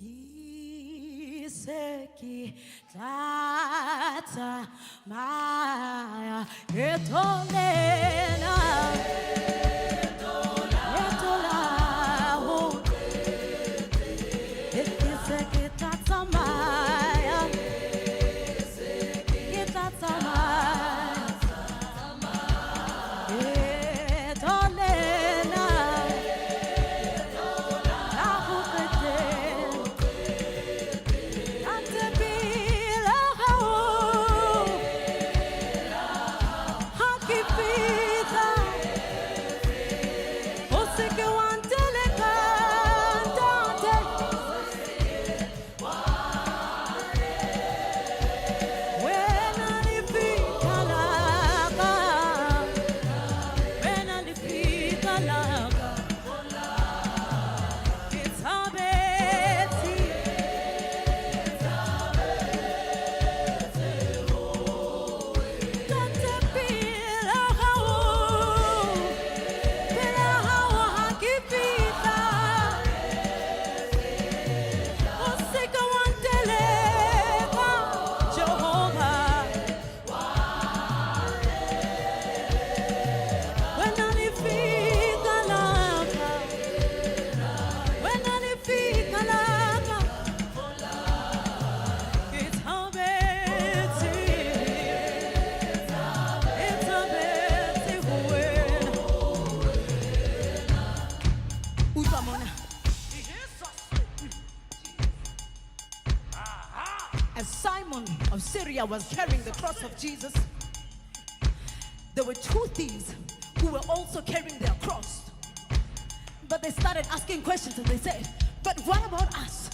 Ke se ke tla tsamaya leeto lena, leeto la ho. Ke se ke tla tsamaya, ke tla tsamaya leeto lena la ho qetela. Ntate pele hao ha ke fihla, o se ke wa nteleka, ntate. Wena lefika la ka, wena lefika la ka, ke tshabetse. Ntate pele hao, pele hao ha ke fihla, o se ke wa nteleka, Jehova. Wena lefika la ka, wena lefika la ka, ke tshabetse, ke tshabetse ho wena. Utlwa mona. As Simon of Syria was carrying the cross of Jesus, there were two thieves who were also carrying their cross. But they started asking questions and they said, "But what about us?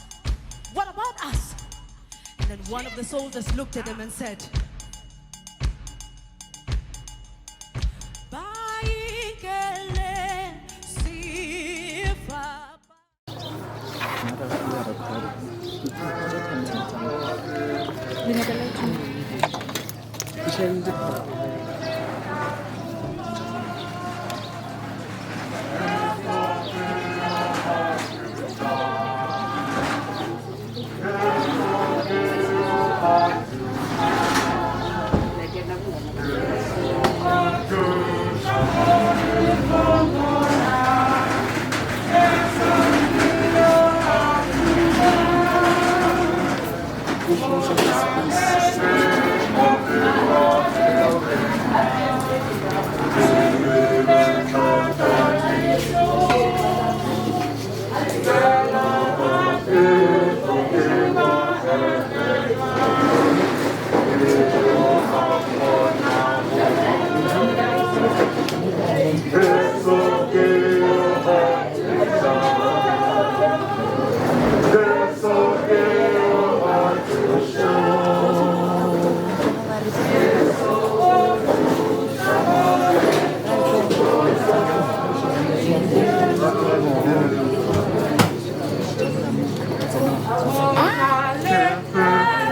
What about us?" And then one of the soldiers looked at them and said, "Ba inkele sefapano."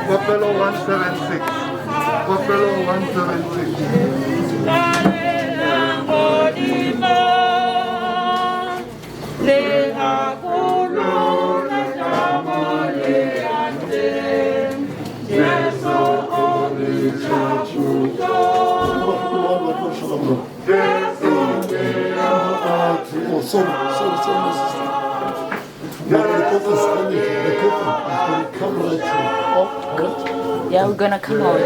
Buffalo 176. Buffalo 176. Oh, sorry, sorry, sorry, my sister. No, the cook is finished. The cook is going to come right through. Oh, right? Yeah, we're gonna come out.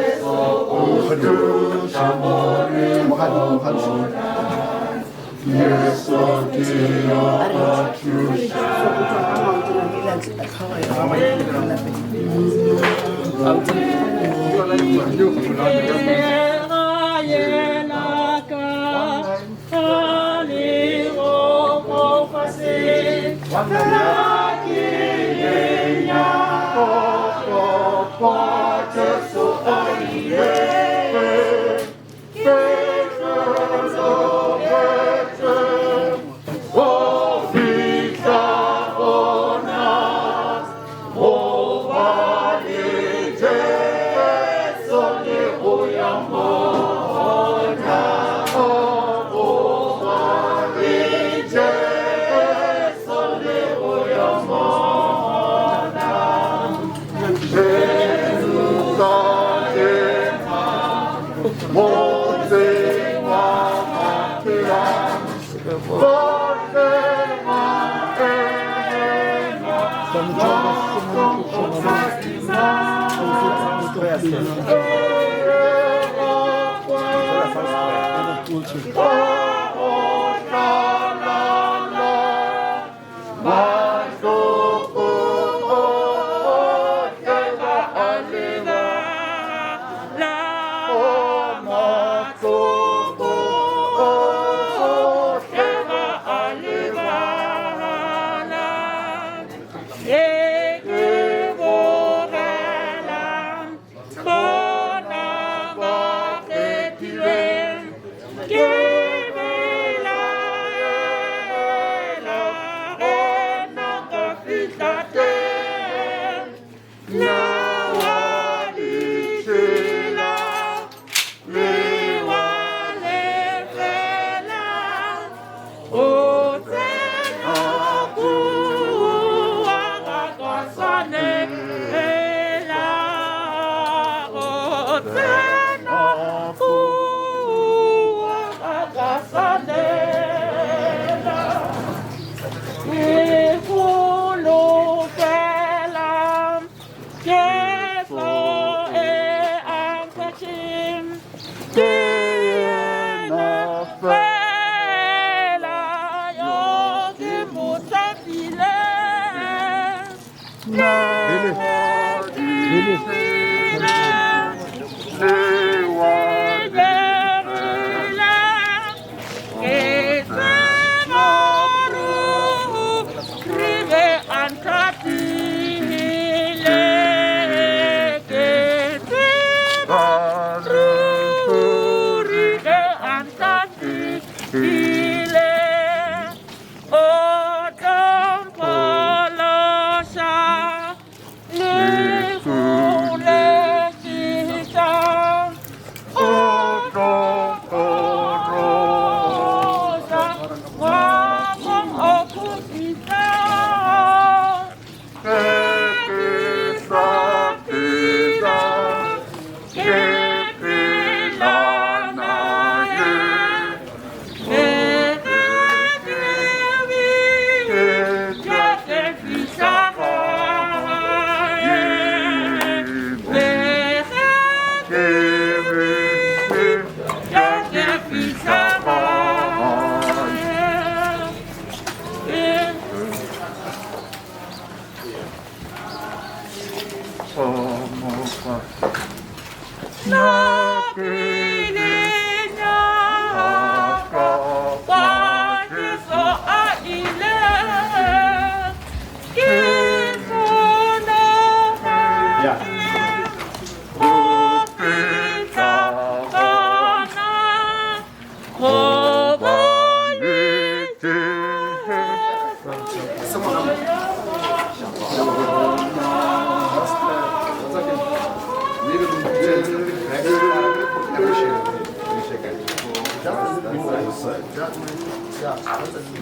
Mohadi, mohadi.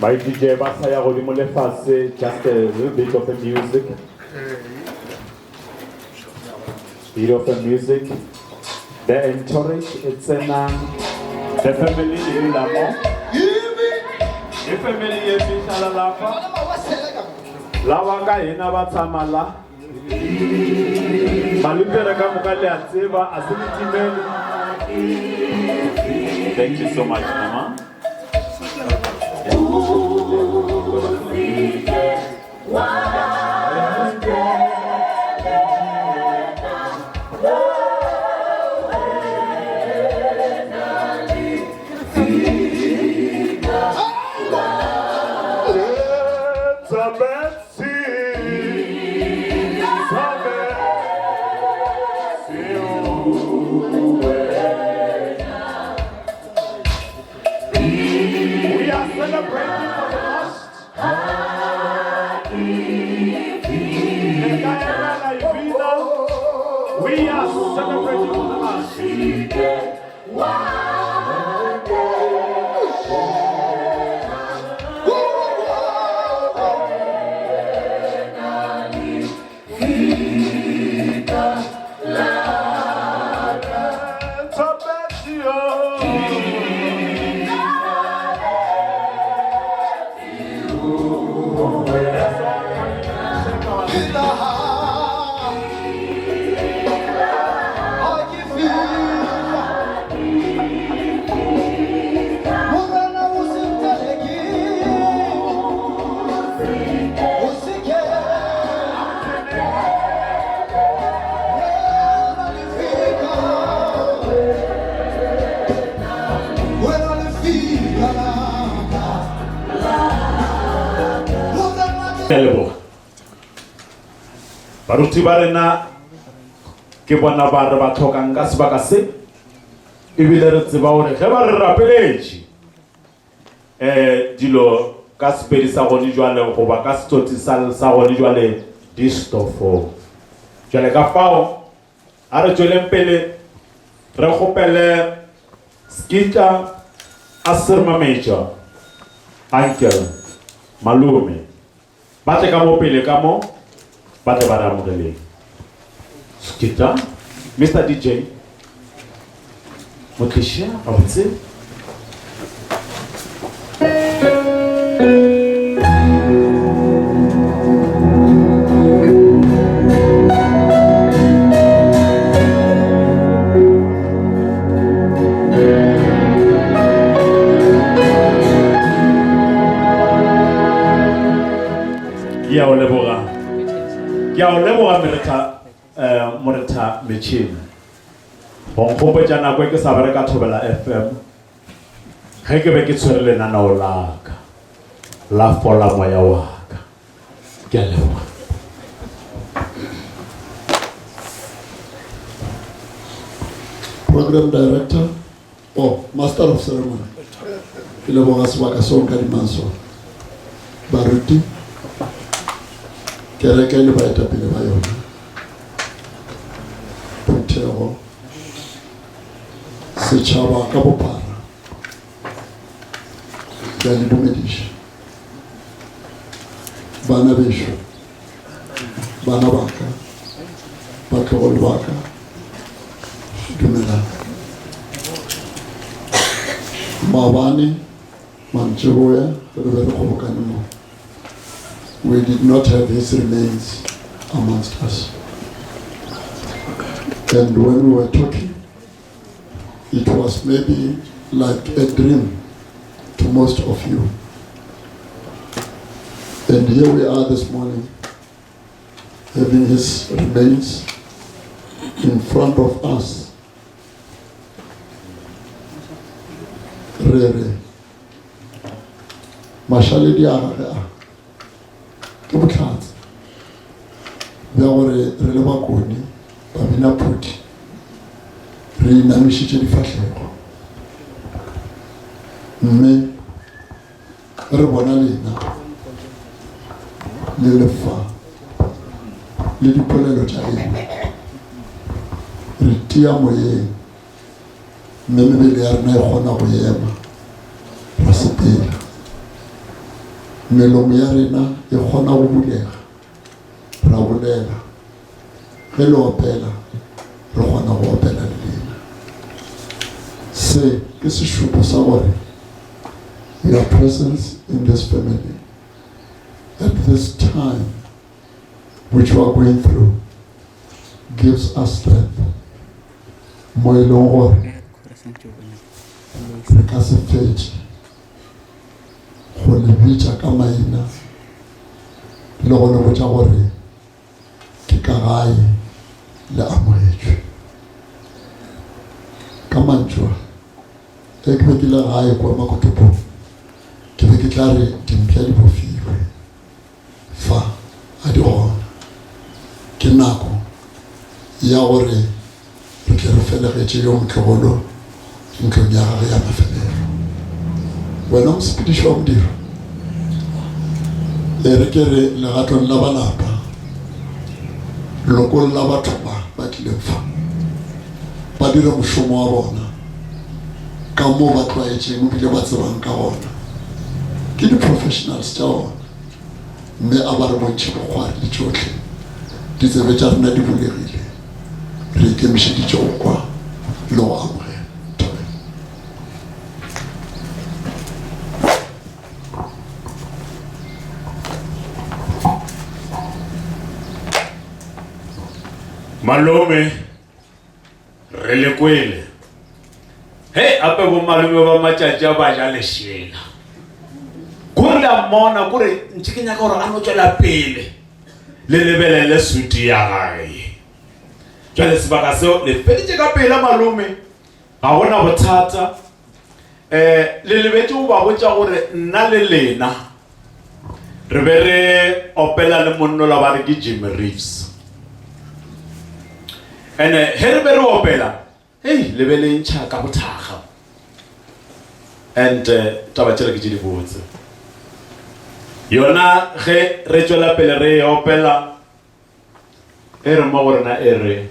Ba DJ ba sa ya godimo le fase, just a little bit of the music. Bit of the music. The entourage e tsena the family e le lamo. I family ye fihlala lapha. Lava ka hina va tshama la. Malupere ka moka le a tseba, a se le timele. Thank you so much, Mama. We are celebrating for the last. We are celebrating for the last. Ke a leboga. Baruti ba rena ke bona ba re ba tlhokang ka sebaka se, ebile re tseba gore ge ba re rapeletše um dilo ka Sepedi sa gone jwale goba ka Setsotsi sa sa gone jwale di stofong. Jwale ka fao a re tšweleng pele re kgopele Skita a Sirmametša, Uncle, Malome, ba tle ka mo pele ka mo, ba tle ba re amogeleng. Skita, Mister DJ, mo tliše gabotse. Ke a o leboga. Ke a o leboga Meretha eh Moretha Metšhene. Go nkgopotša nako e ke sa bereka Thobela FM ge ke be ke tshwere lenaneo la ka la fola moya wa ka. Ke a leboga. Program Director, oh, Master of Ceremony. Ke leboga sebaka seo nka dimang sona. Baruti, kereke le baetapele ba yona, phuthego, setšhaba ka bophara, ke a le dumediša. Bana bešo, bana ba ka, batlogolo ba ka, dumelang. Maabane mantšiboa re be re kgobokane mo. We did not have his remains amongst us. And when we were talking, it was maybe like a dream to most of you. And here we are this morning, having his remains in front of us. Re re, mašaledi a gage a ke bohlatse bja gore re le Bakone Babinaphuthi re inamišitše difahlego mme re bona lena le le fa le dipolelo tša lena re tia moyeng mme mebele ya rena e kgona go ema ra sepela melomo ya rena e kgona go bulega ra bolela ge le opela re kgona go opela le lena se ke sešupo sa gore your presence in this family at this time which we are going through gives us strength mo e leng gore re ka se fetše go le bitša ka maina le go le botša gore ke ka gae le amogetšwe. Ka mantšu a, ge ke be ke le gae kua Makotopong, ke be ke tla re dimpša di bofilwe. Fa ga di gona. Ke nako ya gore re tle re felegetše yo motlogolo ntlong ya gagwe ya mafelelo. Wena mosepediši wa modiro, e re ke re legatong la ba lapa, lokolla batho ba ba tlileng fa, ba dire mošomo wa bona ka mo ba tlwaetšeng ebile ba tsebang ka gona. Ke di-professionals tša ona. Mme a ba re bontšhe bokgwari le tšohle. Ditsebe tša rena di bulegile. Re ikemišeditše go kwa le go amogela. Thobela. Malome. Re le kwele. Hei, ape bomalome ba matšatši a ba ja lešela. Kore le a mmona, kore ntše ke nyaka gore a no tšwela pele. Le lebelele suti ya gae. Jwale sebaka seo le feditše ka pela malome. Ga gona bothata. Eh, le lebetše go ba botša gore nna le lena. Re be re opela le monnola ba re ke Jim Reeves. Ene he re be re opela, hei le be le ntšha ka bothakga. And eh, taba tšela ke tše di botse. Yona ge re tšwela pele re e opela, e re mo go rena e re,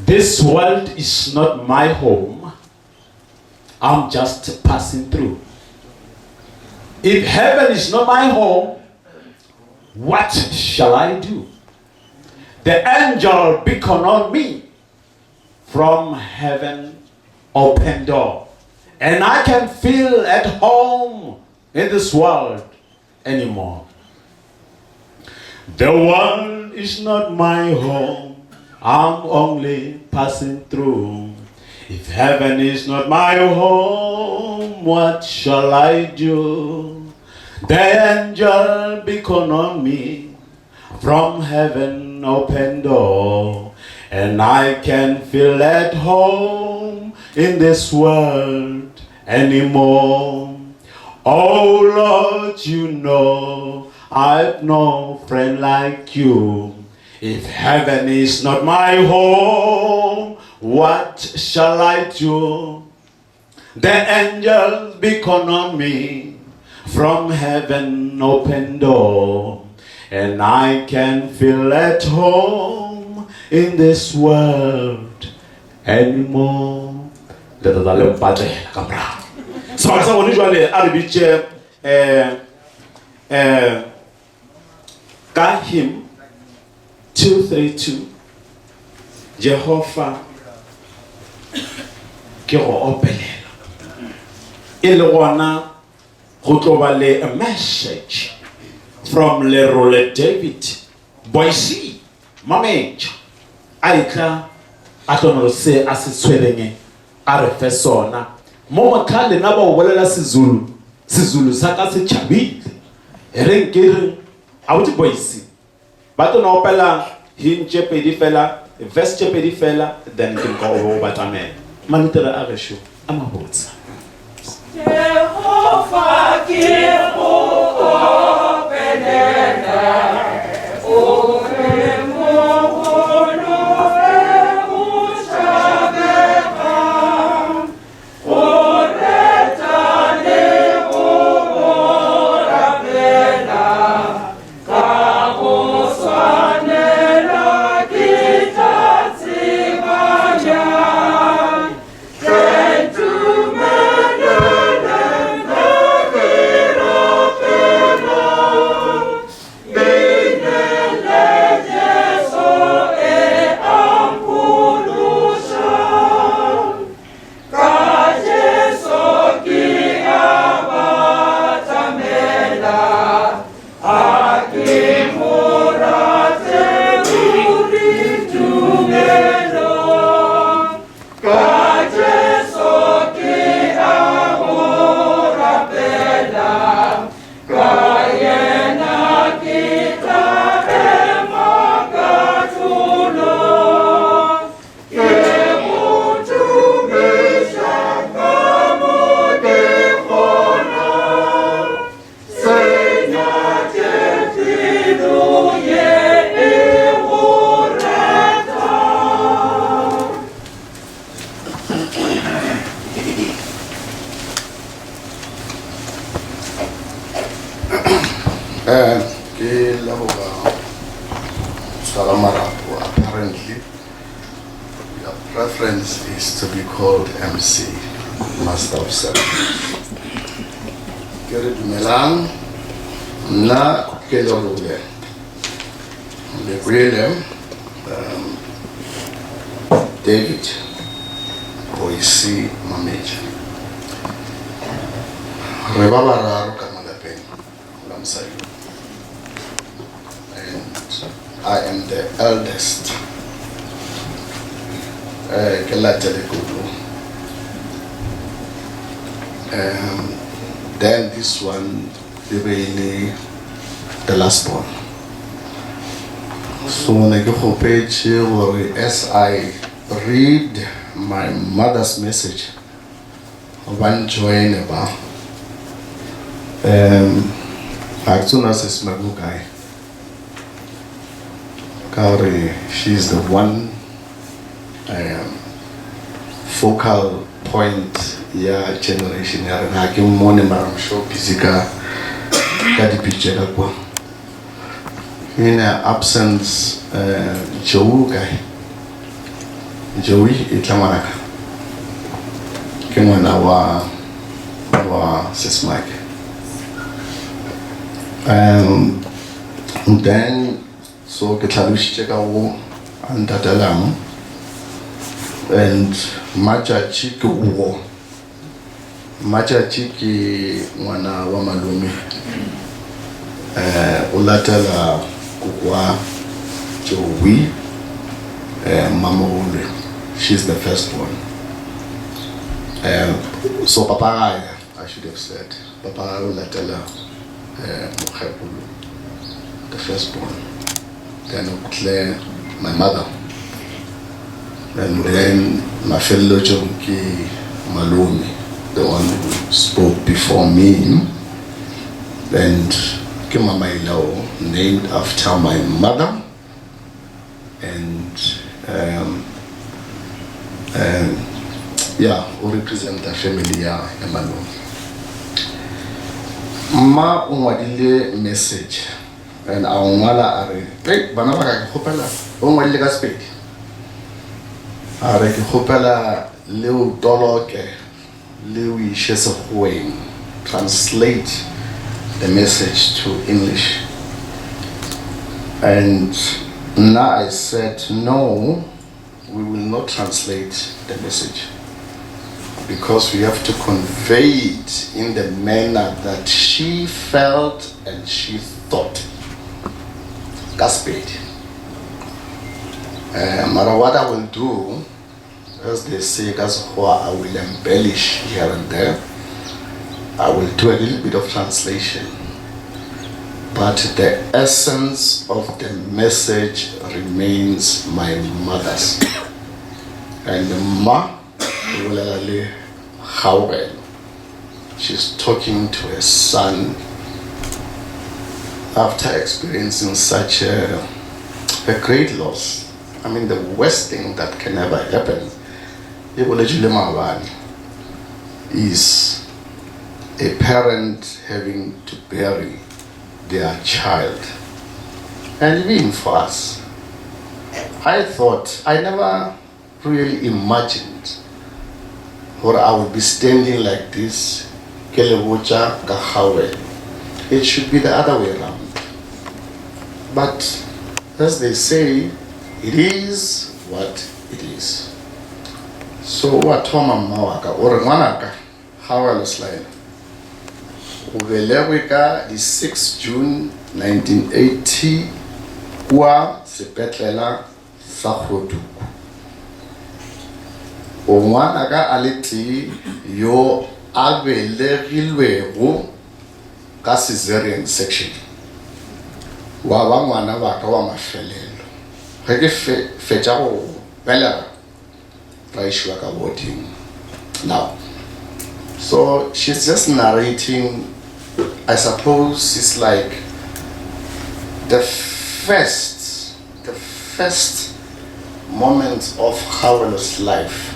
This world is not my home. I'm just passing through. If heaven is not my home, what shall I do? The angel beckon on me from heaven open door. And I can feel at home in this world anymore. The world is not my home. I'm only passing through. If heaven is not my home, what shall I do? The angel beckon on me from heaven open door, and I can feel at home in this world anymore. Oh Lord, you know I've no friend like you. If heaven is not my home, what shall I do? The angels beckon on me from heaven open door, and I can feel at home in this world anymore. Le tla le mpatlela ka morago. Sebaka sa bone jwale a re bitše eh eh ka hymn 232 Jehofa ke go opelela e le gona go tlo ba le a message from Lerole David Boise Mametša a etla a tlo no se a se tshwereng a re fe sona mo motlha lena ba o bolela Sezulu Sezulu sa ka se tšhabile e reng ke reng abuti Boise Ba tlo no opela hymn tše pedi fela, verse tše pedi fela, then ke moka o be o batamela. Malutere a gešo a mabotse. Jehofa ke go opelela, o re mogolo ge o tšhabega, go reta le go go rapela. Ka go swanela ke tla tseba bjang, hle ntumelele ge ke rapela, Leineng le Jesu e a mphološang. Ka Jesu ke a batamela, a ke mo rate ruri tumelong. Ka Jesu ke a mo rapela, ka yena ke tla ema kahlolong. Ke go tumiša ka mo ke kgonang, se nyatše pelo ye e go retang. Eh, ke leboga tshwara marapo apparently Your preference is to be called MC, Master of Ceremonies. Ke re dumelang, nna ke Lerole. Le kwele, um, David Boise Mametja. Re ba bararo ka mo lapeng la mosadi. And I am the eldest. Eh, ke latele kudu. Um, then this one e be e le the last born. So ne ke kgopetše gore as I read my mother's message ba njoine ba. Um, Ga ke tsebe na Sesi Maki o kae, ka gore she is the one um, focal point ya generation ya rena. Ga ke mmone mara I'm sure busy ka ka dipitše ka kwa. In her absence, uh, Joe o kae? Joey e tla ngwanaka. Ke ngwana wa wa Sis Mike. Um, then so ke tlhalošitše ka go a ntatelang and matšatši ke wo matšatši ke ngwana wa malome eh o latela koko wa Joey eh mamogolwe she's the first born eh so papa gae I should have said papa gae o latela eh mokgekolo the first born then o tle my mother and then mafelelotšong ke malome the one who spoke before me and ke Mama Ilao named after my mother and um, um, yeah o representa family ya ya malome. Mma o ngwadile message and a ngwala a re, hey bana ba ka, ke kgopela, o ngwadile ka Sepedi a re ke kgopela le o toloke le o iše Sekgoweng, translate the message to English. And nna I said no, we will not translate the message because we have to convey it in the manner that she felt and she thought ka Sepedi. Mara what I will do, as they say ka Sekgowa, I will embellish here and there. I will do a little bit of translation, but the essence of the message remains my mother's. And ma o bolela le Kgaogelo. She's talking to her son after experiencing such a great loss. I mean, the worst thing that can ever happen, e boletše le maabane, is a parent having to bury their child. And even for us, I thought, I never really imagined gore I would be standing like this ke le botša ka Kgaogelo. It should be the other way around. But as they say, it is what it is. So wa thoma mma wa ka o re, ngwanaka Kgaogelo Selaelo, o belegwe ka di 6 June 1980 kua sepetlela sa Kgoduku. O ngwanaka a le tee yo a belegilwego ka cesarean section, wa ba ngwana wa ka wa mafelelo. Ge ke fetša go belega, ra išiwa ka warding. Now, so she's just narrating, I suppose it's like the first moment of Kgaogelo's life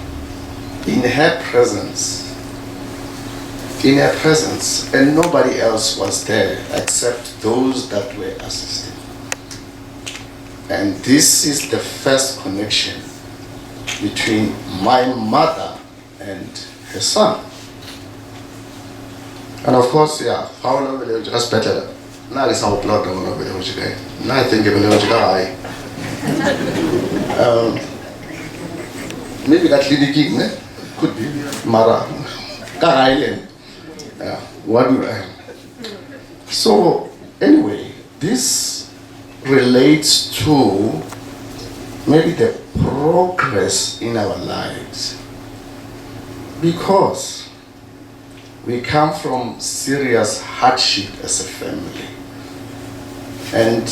in her presence, in her presence, and nobody else was there except those that were assisting. And this is the first connection between my mother and her son. And of course, yeah, Kgaogelo o belegetše ka sepetlele. Nna ke sa gopola gore ngwana o belegetše kae. Nna I think ke belegetše ka gae. Maybe ka tleliniking, ne? Could be. Mara, ka gae le ena. Yeah, what do I? So, anyway, this relates to maybe the progress in our lives, because we come from serious hardship as a family, and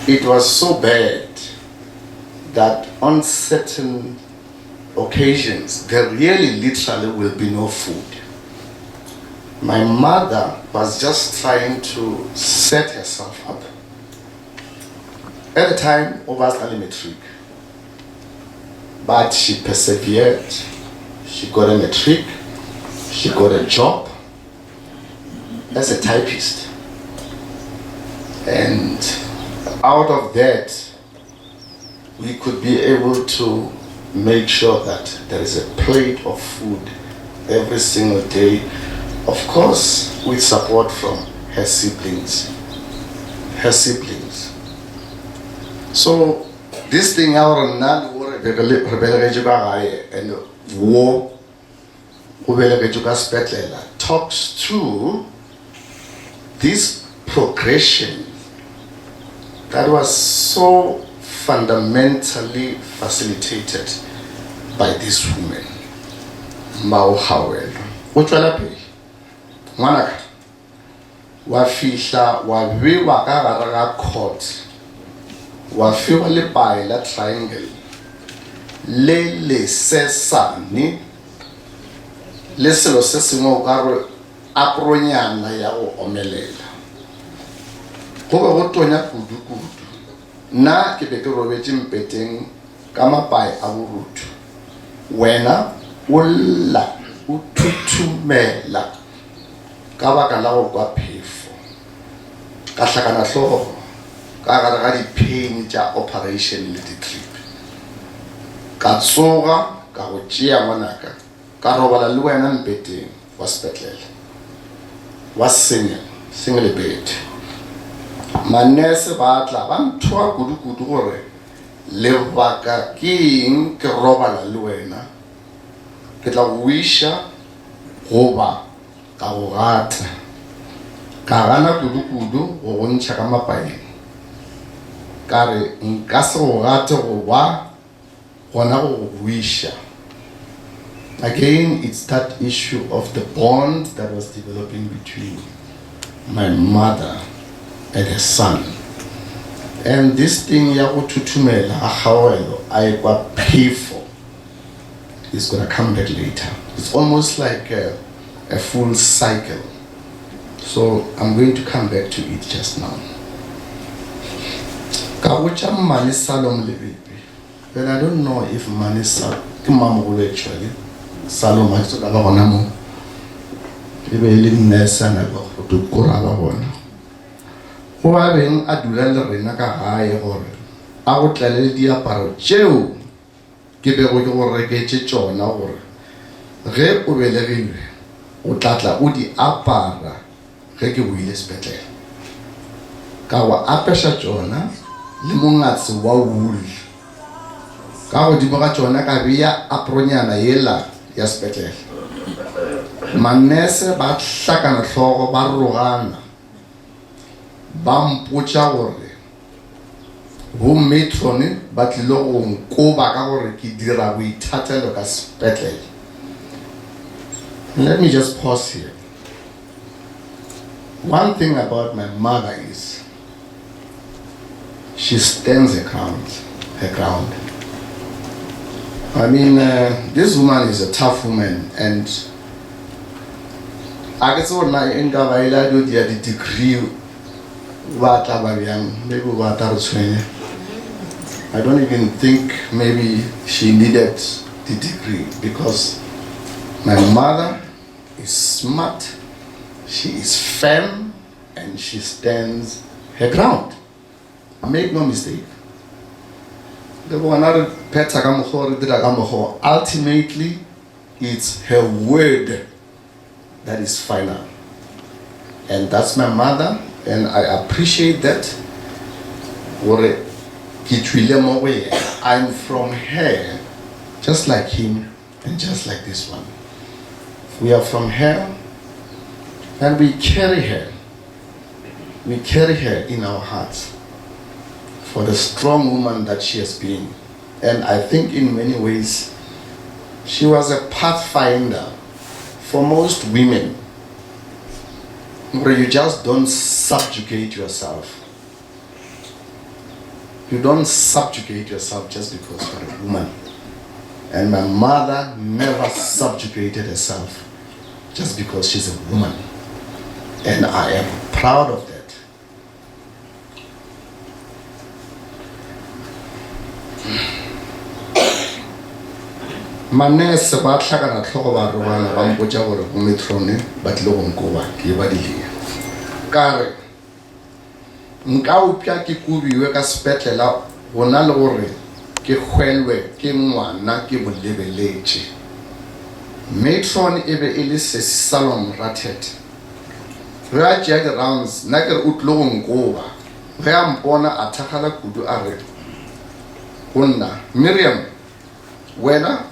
it was so bad that on certain occasions there really literally will be no food. My mother was just trying to set herself up. At the time, o ba sa le matric. But she persevered. She got a matric. She got a job as a typist. And out of that, we could be able to make sure that there is a plate of food every single day, of course, with support from her siblings. Her siblings. So, this thing ya gore nna le wo re belegetšwe ka gae and wo o belegetšwe ka sepetlela talks to this progression that was so fundamentally facilitated by this woman Mao Kgaogelo. O tšwela pele, Ngwanaka, wa fihla wa bewa ka gare ga court, wa fiwa lepae la triangle le lesesane le selo se sengwe o ka re apronyana ya go omelela. Go be go tonya kudu-kudu. Nna ke be ke robetše mpeteng ka mapae a borutho. Wena o lla o thuthumela ka baka la go kwa phefo. Ka hlakana hlogo ka gare ga di-pain tša operation le di-drip. Ka tsoga ka go tšea ngwanaka ka robala le wena mpeteng wa sepetlele wa single, single bed. Manese ba tla ba nthoga kudu-kudu gore lebaka ke eng ke robala le wena, ke tla go wiša goba ka go gata. Ka gana kudu-kudu go go ntšha ka mapaeng, ka re nka se go gate goba gona go go wiša. Again, it's that issue of the bond that was developing between my mother and her son. And this thing ya go thuthumela ga Kgaogelo a ekwa phefo is gonna come back later. It's almost like a, a full cycle. So I'm going to come back to it just now. Ka botša Mmane Salom Lebepe. But I don't know if Mmane Sal ke mmamogolo actually. Salom ha ke tso ka ba gona mo. E be e le nurse a nako go kora ba gona. Go ba beng a dula le rena ka gae gore a go tlele le diaparo tšeo ke bego ke go reketše tšona gore ge o belegilwe o tla tla o di apara ge ke boile sepetlele. Ka go apeša tšona le mongatse wa wool. Ka godimo ga tšona ka bea apronyana yela ya sepetlele. Manese ba hlakana hlogo ba rogana ba mpotša gore Bo matron ba tlile go nkoba ka gore ke dira boithatelo ka sepetlele. Let me just pause here. One thing about my mother is she stands her ground. Her ground. I mean, uh, this woman is a tough woman, and a ke tsebe gore na e nka ba ile a dio dia di-degree ba tla ba bjang maybe ba tla re tshwenya i don't even think maybe she needed the degree because my mother is smart she is firm and she stands her ground make no mistake le bona re phetha ka mokgwa re dira ka mokgwa ultimately it's her word that is final and that's my mother and I appreciate that gore ke tšwile mo go yena I'm from her just like him and just like this one we are from her and we carry her we carry her in our hearts for the strong woman that she has been and I think in many ways she was a pathfinder for most women where you just don't subjugate yourself. You don't subjugate yourself just because you're a woman. And my mother never subjugated herself just because she's a woman. And I am proud of that. Manese ba hlakana hlogo ba robala ba mpotša gore bo metrone ba tlile go nkoba ke ba dilia. Ka re nka upša ke kobiwe ka sepetlela gona le gore ke hwelwe ke ngwana ke mo lebeletše. Matron e be e le Sesi Salom Rathet. Ge a tšea di-rounds, nna ke re o tlile go nkoba. Ge a mpona a thakgala kudu a re go nna, Miriam, wena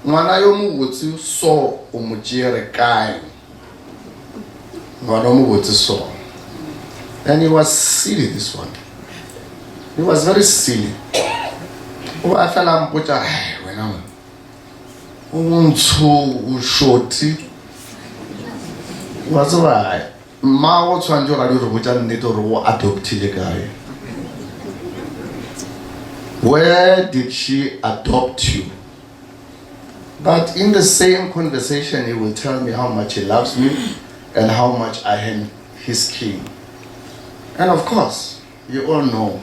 ngwana yo mobotse so o mo tšeere kae? Ngwana o mobotse so. And he was silly this one. He was very silly. O ba fela a mpotša, "Hei, wena mo o montsho o shoti wa tseba mmago o tshwanetse gore a di re botša nnete gore o adoptile kae where did she adopt you but in the same conversation he will tell me how much he loves me and how much i am his king and of course you all know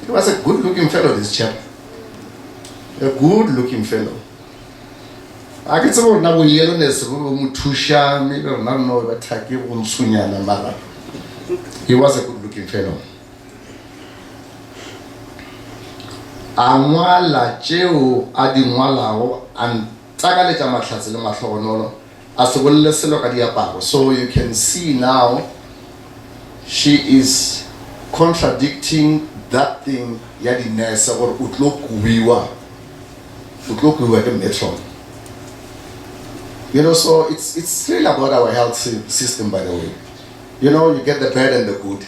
he was a good looking fellow this chap a good looking fellow a ke tsebe gore na bo yellowness bo bo mo thuša maybe rena re no ba thake go ntshonyana mara he was a good looking fellow a ngwala tšeo a di ngwalago a ntakaletša mahlatse le mahlogonolo a se bolele selo ka diaparo so you can see now she is contradicting that thing ya dinurse gore o tlo kubiwa o tlo kubiwa ke metron you know so it's, it's really about our health system by the way you know you get the bad and the good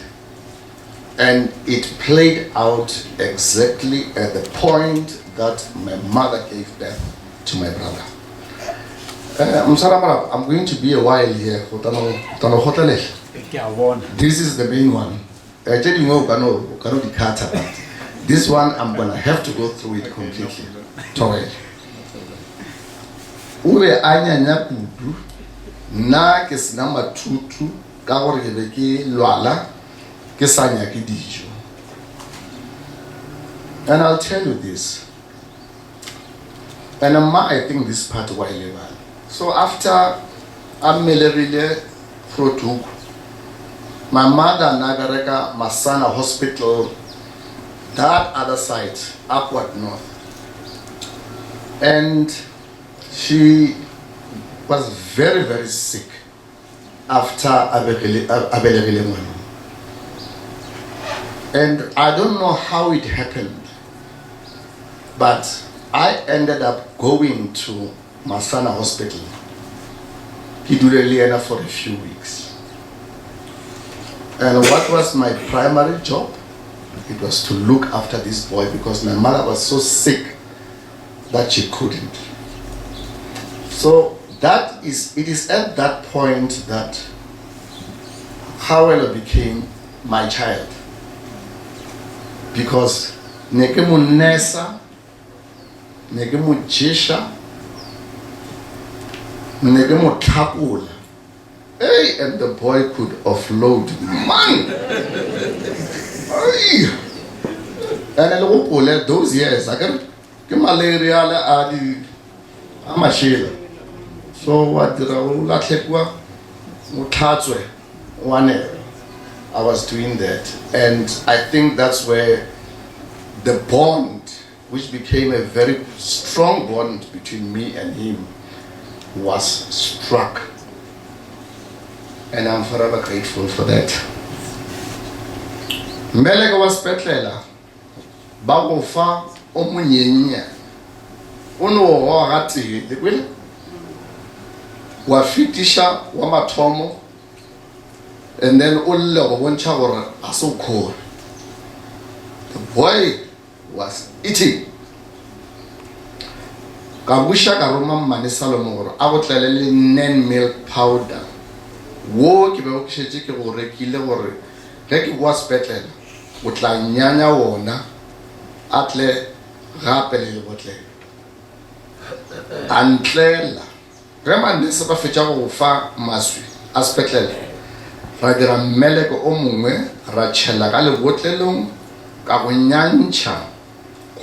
and it played out exactly at the point that my mother gave birth to my brother uh, Msara I'm going to be a while here. This is the main one. Eh, tše dingwe o ka no o ka no di cutter but this one I'm gonna have to go through it completely. Thobela. O be a nyanya kudu nna ke sena mathutu ka gore ke be ke lwala ke sa nyake dijo. And I'll tell you this. And mma I think this part wa e lebala. So after a mmelegile Groothoek, my mother na bereka Masana Hospital that other side, upward north. And she was very, very sick after a belegile ngwana. And I don't know how it happened, but I ended up going to Masana Hospital. Ke dule le yena for a few weeks. And what was my primary job? It was to look after this boy because my mother was so sick that she couldn't. So that is, it is at that point that Howell became my child. Because ne ke mo nesa, ne ke mo jesha, ne ke mo tlhakola. Hey, and the boy could offload. Man! Ay! And le gopole those years, I can ke malaria le a di a mašela. So wa dira o latlhekwa o tlhatswe o anela. I was doing that. And I think that's where the bond, which became a very strong bond between me and him, was struck. And I'm forever grateful for that. Mmeleko wa sepetlela ba go fa o monyenyane o no goga tee le kwele wa fetiša wa mathomo and then o lle go bontšha gore ga se o khore the boy was eating ka buša ka roma mmane salomo gore a go tlele le nan milk powder wo ke bego ke šetše ke go rekile gore ge ke boa sepetlele o tla nyanya wona a tle gape le lebotlelo a ntlela Ge manese ba fetša go go fa maswi a sepetlele, Ra dira mmeleko o mongwe ra tšhela ka lebotlelong ka go nyantšha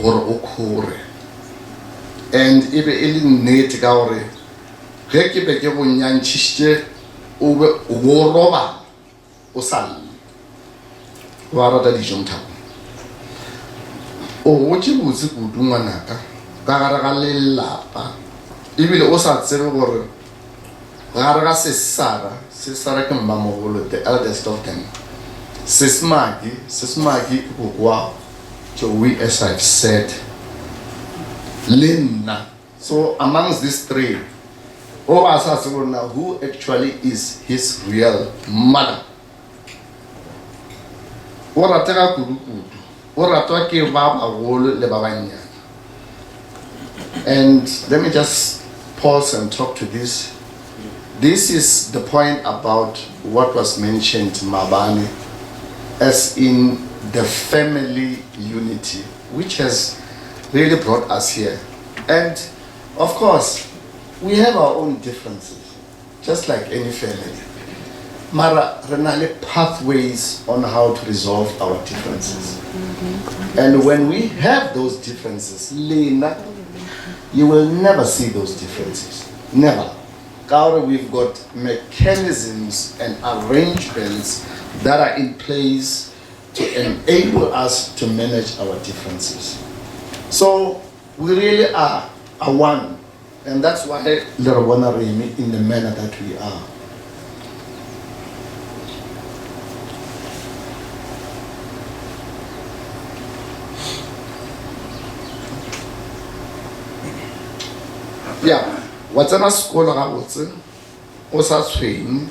gore o khore. And e be e le nnete ka gore ge ke be ke go nyantšhišitše o be o bo o robala o sa lle. O a rata dijo Mthabo. O gotše botse kudu ngwanaka ka gare ga lelapa ebile o sa tsebe gore gare ga Sesara, Sesara ke mmamogolo, the eldest of them, Sesmaki, Sesmaki ke koko wa Joey as I've said, le nna. So amongst these three, o a sa tsebe gore na who actually is his real mother. O ratega kudu-kudu, o ratwa ke ba bagolo le ba bannyane. And let me just pause and talk to this. This is the point about what was mentioned maabane as in the family unity, which has really brought us here. And of course, we have our own differences, just like any family. Mara, re na le pathways on how to resolve our differences. And when we have those differences, lena, you will never see those differences. Never. Ka gore we've got mechanisms and arrangements that are in place to enable us to manage our differences. So we really are a one. And that's why le re bona re eme in the manner that we are. Ya, wa tsena sekolo gabotse o sa tshwenye,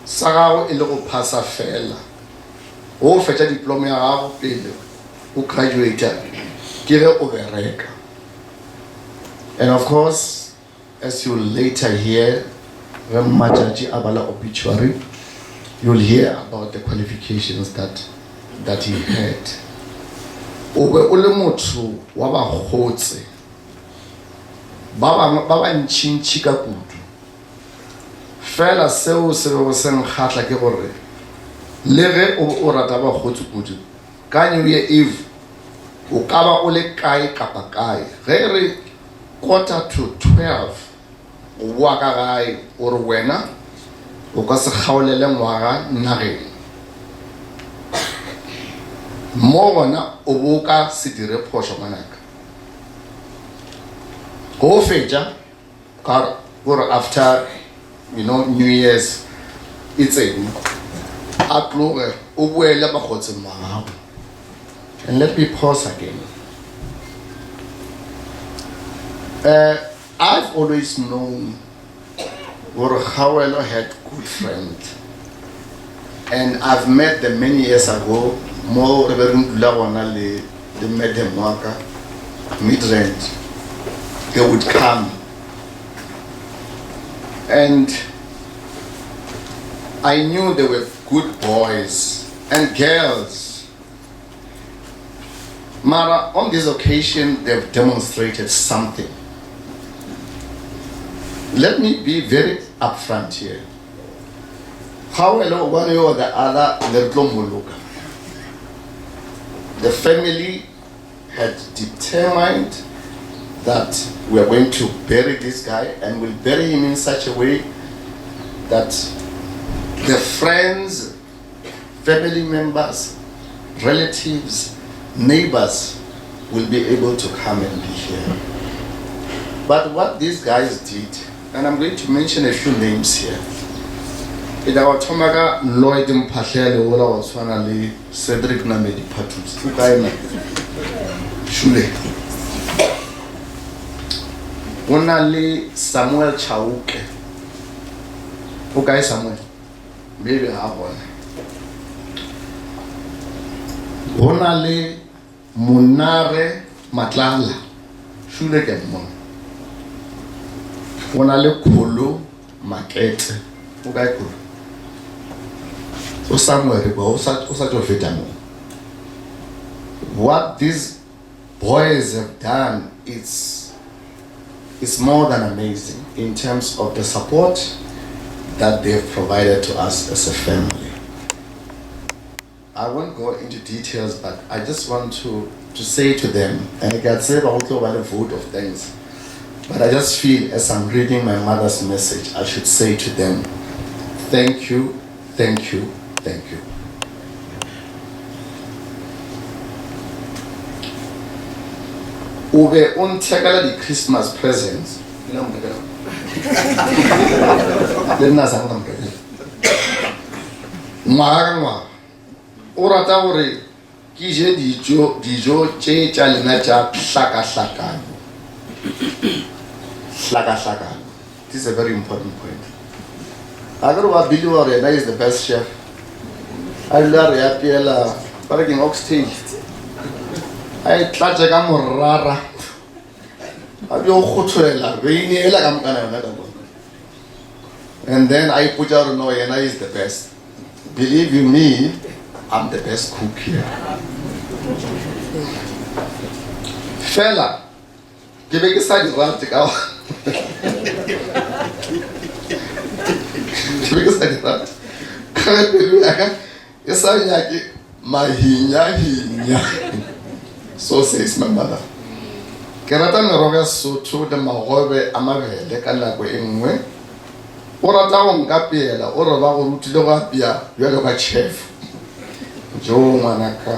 sa gago e le go phasa fela. Go fetša diploma ya gago pele o graduate ke ge o bereka. And of course, as you later hear, ge Mmatšatši a bala obituary, you'll hear about the qualifications that, that he had. O be o le motho wa bakgotse ba bangwe ba bantšintši ka kudu. Fela seo se bego se nkgahla ke gore le ge o be o rata bakgotse kudu, Ka New Year Eve o ka ba o le kae kapa kae. Ge e re quarter to 12 o boa ka gae o re wena o ka se kgaolele ngwaga nageng. Mo gona o bo o ka se dire phošo ngwanaka. Go fetša ka gore after you know new year's e tsene a tloge o boele bakgotseng ba gago. And let me pause again. I've always known gore Kgaogelo had good friends and I've met them many years ago mo re be re dula gona le le madam wa ka Midrand. They would come and I knew they were good boys and girls. Mara, on this occasion, they've demonstrated something. Let me be very upfront here. Kgaogelo, one way or the other, ne re tlo mmoloka. The family had determined that we are going to bury this guy and we'll bury him in such a way that the friends, family members, relatives, neighbors will be able to come and be here. But what these guys did, and I'm going to mention a few names here. Ke tla go thoma ka Lloyd Mphahlele ola go tshwana le Cedric Namedi Phathusi. O kae na? Shule. Go na le Samuel Chauke. O kae Samuel? Maybe ga gona. Go na le Monare Matlala. Shule ke mmona. Go na le Kholo Makete. O kae Kholo? O somewhere kwa o sa o sa tšo feta mo. What these boys have done it's it's more than amazing in terms of the support that they've provided to us as a family. I won't go into details, but I just want to, to say to them, and I can say about the vote of thanks, but I just feel as I'm reading my mother's message, I should say to them, thank you, thank you, thank you. O be o nthekela di-Christmas presents. Le nna sa nka morekela. Ngwaga ka ngwaga. O rata gore ke je dijo dijo tše tša lena tša hlakahlakano. Hlakahlakano. This is a very important point. A ke re wa believe gore yena is the best chef. A dula a re apeela ba re keng oxtail. A e tlatše ka morara. A bjo kgothwela beine ela ka mokana yona ka bona. And then a ipotša gore no yena is the best. Believe you me, I'm the best cook here. Fela ke be ke sa di rate ka ke be ke sa di rate ka ge pelo ya ka e sa nyake mahinyahinya so says my mother ke rata merogo ya Sesotho le magobe a mabele ka nako e nngwe o rata go nkapeela o re ba go rutile go apea bjalo ka chef jo ngwanaka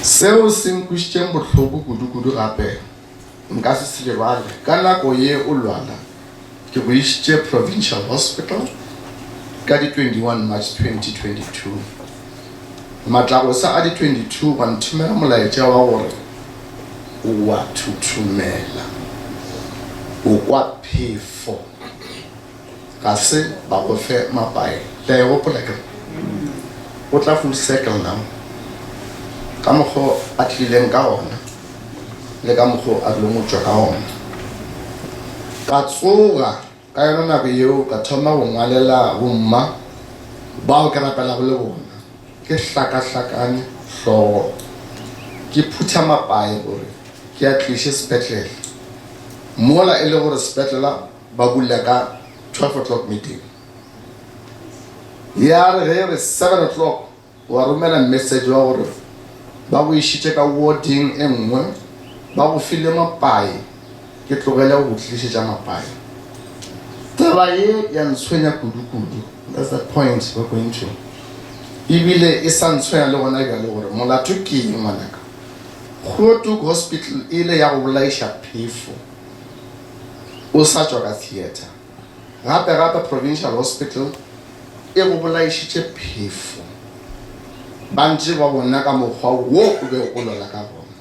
Seo se nkwešitšeng bohloko kudu-kudu gape nka se se lebale, ka nako ye o lwala, ke go išitše Provincial Hospital ka di 21 March 2022. Matlagosa a di 22 wa nthomela molaetša wa gore o a thuthumela, o kwa phefo. Ga se ba go fe mapae. Le a e gopola ke re? O tla full circle now. Ka mokgo a tlileng ka gona le ka mokgo a rileng go tšwa ka gona. Ka tsoga ka yona nako yeo ka thoma go ngwalela bomma bao ke rapelago le bona. Ke hlakahlakane hlogo ke phutha mapae gore ke a tliše sepetlele. Mola e le gore sepetlela ba bula ka 12 o'clock meeting ya re ge re 7 o'clock wa romela message wa gore ba go išitše ka warding e nngwe ba go file mapae ke tlogele go tlišetša mapae taba ye ya ntshwenya kudu-kudu that's the point we're going to ebile e sa ntshwenya le gona bjale gore molato ke eng ngwanaka Groothoek Hospital e ile ya go bolaiša phefo o sa tšwa ka theatre. Gape gape Provincial Hospital e go bolaišitše phefo. Ba ntše ba bona ka mokgwa wo o bego o lwala ka gona.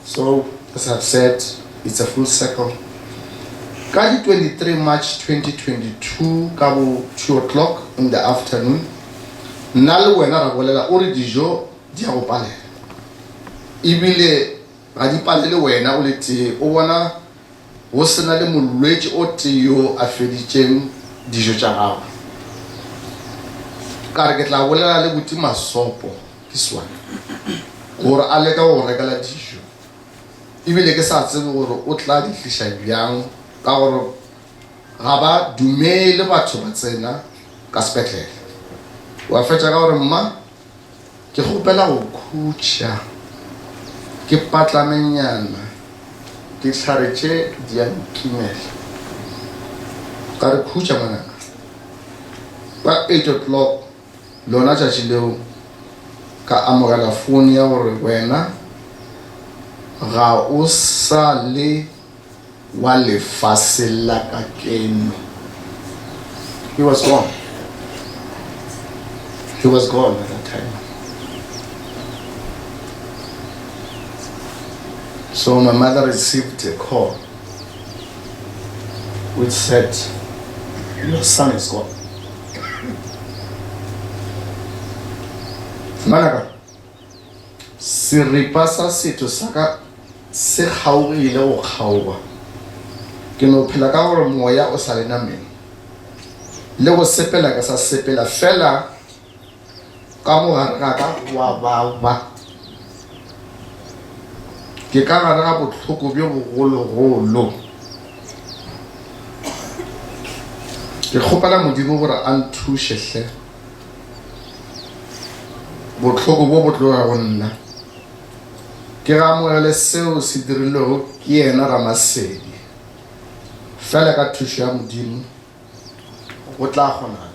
So, as I've said, it's a full circle. Ka di 23 March 2022 ka bo 2 o'clock in the afternoon, nna le wena ra bolela o re dijo di a go palela. Ebile Ga di palele wena o le tee, o bona go se na le molwetši o tee yo a feditšeng dijo tša gagwe. Ka re ke tla bolela le buti Masopo, this one, gore a leka go go rekela dijo. Ebile ke sa tsebe gore o tla di tliša bjang ka gore ga ba dumele batho ba tsena ka sepetlele. Wa fetša ka gore mma Ke kgopela go khutša, ke patlamenyana, dihlare tše di a nkimela. Ka re, Khutša ngwanaka. Ka eight o'clock lona tšatši leo ka amogela foune ya gore wena ga o sa le wa lefase la ka keno. He was gone. He was gone at that time. So my mother received a call which said, Your son is gone. Ngwanaka, Seripa sa setho sa ka se kgaogile go kgaoga. Ke no phela ka gore moya o sa le nameng. Le go sepela ke sa sepela, fela ka mo gare ga ka go a baba. Ke ka gare ga bohloko bjo bogologolo. Ke kgopela Modimo gore a nthuše hle. Bohloko bo bo tloge go nna. Ke ga amogele seo se dirilwego ke yena Ramasedi. Fela ka thušo ya Modimo go tla kgonagala.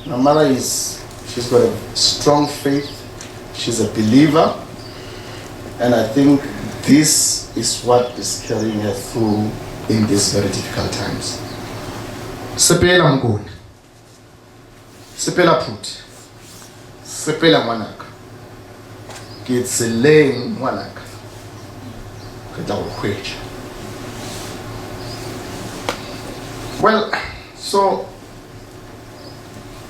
My mother is, she's got a strong faith, she's a believer, and I think this is what is carrying her through in these very difficult times. Sepela Mokone. Sepela Phuti. Sepela ngwanaka. Ke tseleng ngwanaka. Re tla go hwetša. Well, so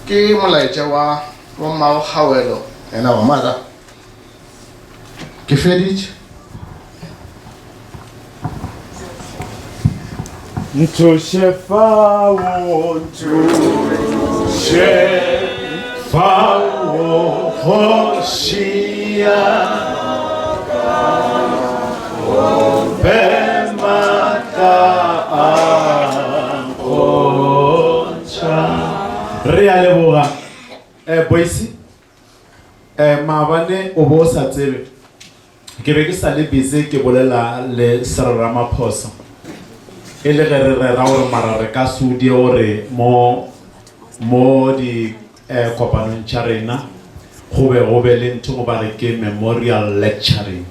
ke molaetša wa wa mmago Kgawelo and our mother. Ke feditše. Nthuše fao, nthuše fao, kgoši ya ka, o fe maatla a nkgontšha. Re a leboga. Eh, Boyce, eh, maabane o bo o sa tsebe. Ke be ke sa le busy ke bolela le Cyril Ramaphosa e le ge re rera gore mara re ka se odie gore mo mo di eh, kopanong tša rena go be go be le ntho go ba re ke memorial lecturing.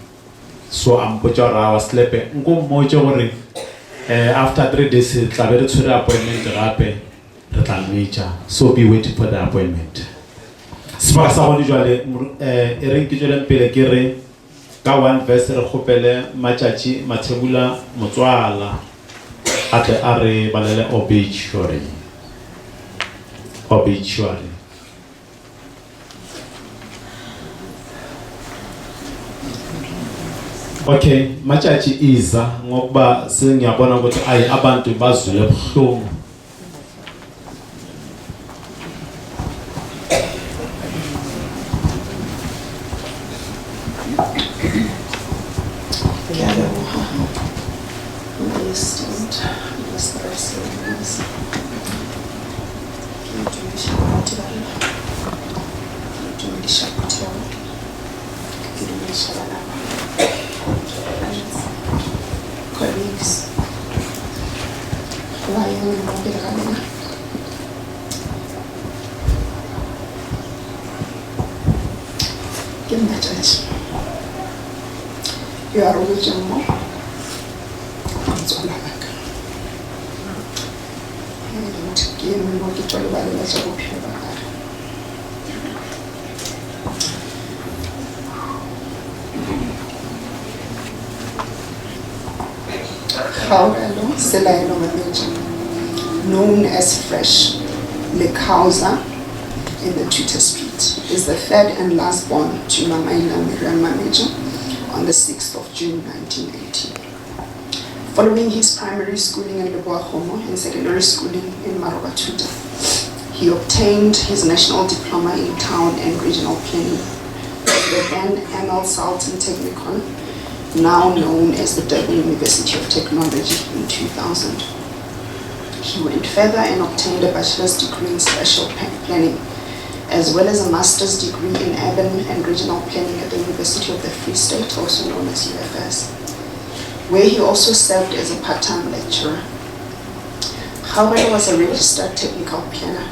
So a mpotša gore awa Slepe nko mmotše gore eh, after 3 days tla be re tshwere appointment gape re tla mmitša, so be waiting for the appointment. Sebaka sa gone jwale eh, e reng ke tšweleng pele ke re ka one verse re kgopele Matšatši Mathebula Motswala a tle a re balele obituary. Obituary. Okay, Matšatši iza ngokuba sengiyabona ukuthi ayi abantu bazwile buhlungu. Ke a leboga, my esteemed Minister of Ceremonies. Ke dumediša baruti ba rena, ke dumediša phuthego, ke dumediša ba lapa, friends, colleagues, ba eme mo pele ga lena. Ke nna Judge yo a robetšeng mo motswala wa ka. And ke eme mo ke tšwa lebalela tša bophelo ba gage. Kgaogelo Selaelo Mametja, known as Fresh Lekausa in the Twitter street, is the third and last born to Mamaila Miriam Mametja on the 6th of June 1980. Following his primary schooling in Lebowakgomo and secondary schooling in Marobatuta, he obtained his national diploma in town and regional planning from the then ML Sultan Technikon, now known as the Durban University of Technology, in 2000. He went further and obtained a bachelor's degree in spatial planning, as well as a master's degree in urban and regional planning at the University of the Free State, also known as UFS, where he also served as a part-time lecturer. Kgaugelo was a registered technical planner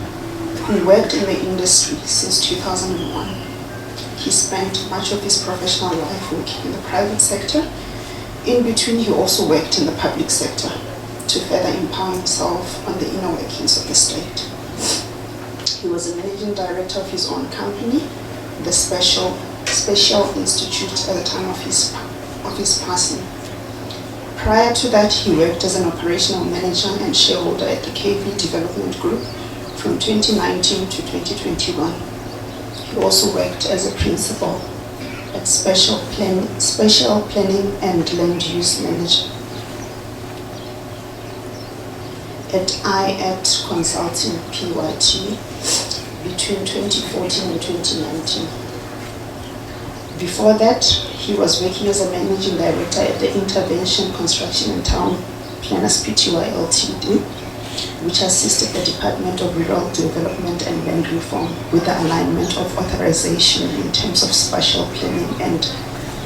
who worked in the industry since 2001. He spent much of his professional life working in the private sector. In between, he also worked in the public sector to further empower himself on the inner workings of the state. He was a managing director of his own company, the Special, Special Institute, at the time of his, of his passing. Prior to that, he worked as an operational manager and shareholder at the KV Development Group from 2019 to 2021. He also worked as a principal at Special, Plan, Special Planning and Land Use Manager at IAT Consulting PYT between 2014 and 2019. Before that, he was working as a managing director at the Intervention Construction and Town Planners Pty Ltd. which assisted the Department of Rural Development and Land Reform with the alignment of authorization in terms of spatial planning and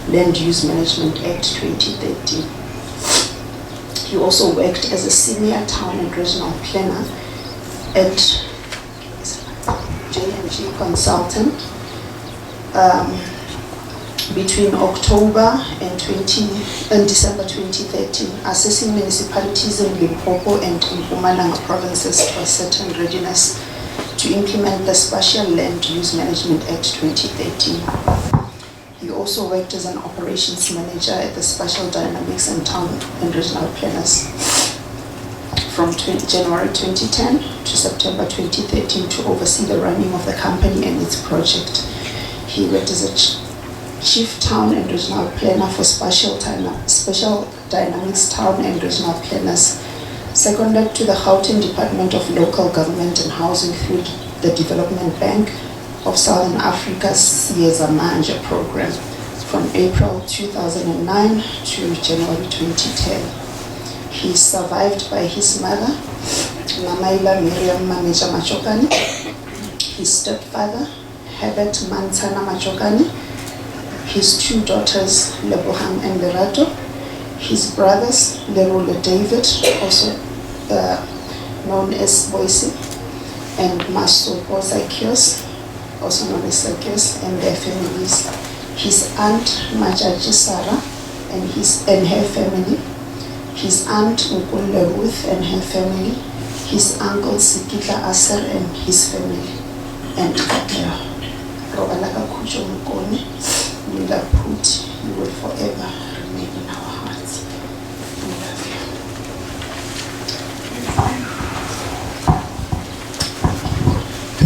Land Use Management Act 2013. He also worked as a senior town and regional planner at J&G Consultant um, between October and, 20, and December 2013, assessing municipalities in Limpopo and Mpumalanga provinces to ascertain readiness to implement the Spatial Land Use Management Act 2013. He also worked as an operations manager at the Spatial Dynamics and Town and Regional Planners from 20, January 2010 to September 2013 to oversee the running of the company and its project. He worked as a ch chief town and regional planner for Spatial, Spatial Dynamics Town and Regional Planners, seconded to the Gauteng Department of Local Government and Housing through the Development Bank of Southern Africa's Siyeza Manje program from April 2009 to January 2010. He is survived by his mother, Mamaila Miriam Mametja Matjokane, his stepfather, Herbert Mantshana Matjokane, his two daughters, Lebohang and Lerato, his brothers, Lerole David, also uh, known as Boise, and Masopo Zacchaeus, also known as Zacchaeus, and their families, his aunt Majaji Sarah and, his, and her family, his aunt Nkunle Ruth and her family, his uncle Sikitla Aser and his family, and Katlego. Robala ka khutšo Mokone, Mila Phuti, you will forever remain in our hearts. We love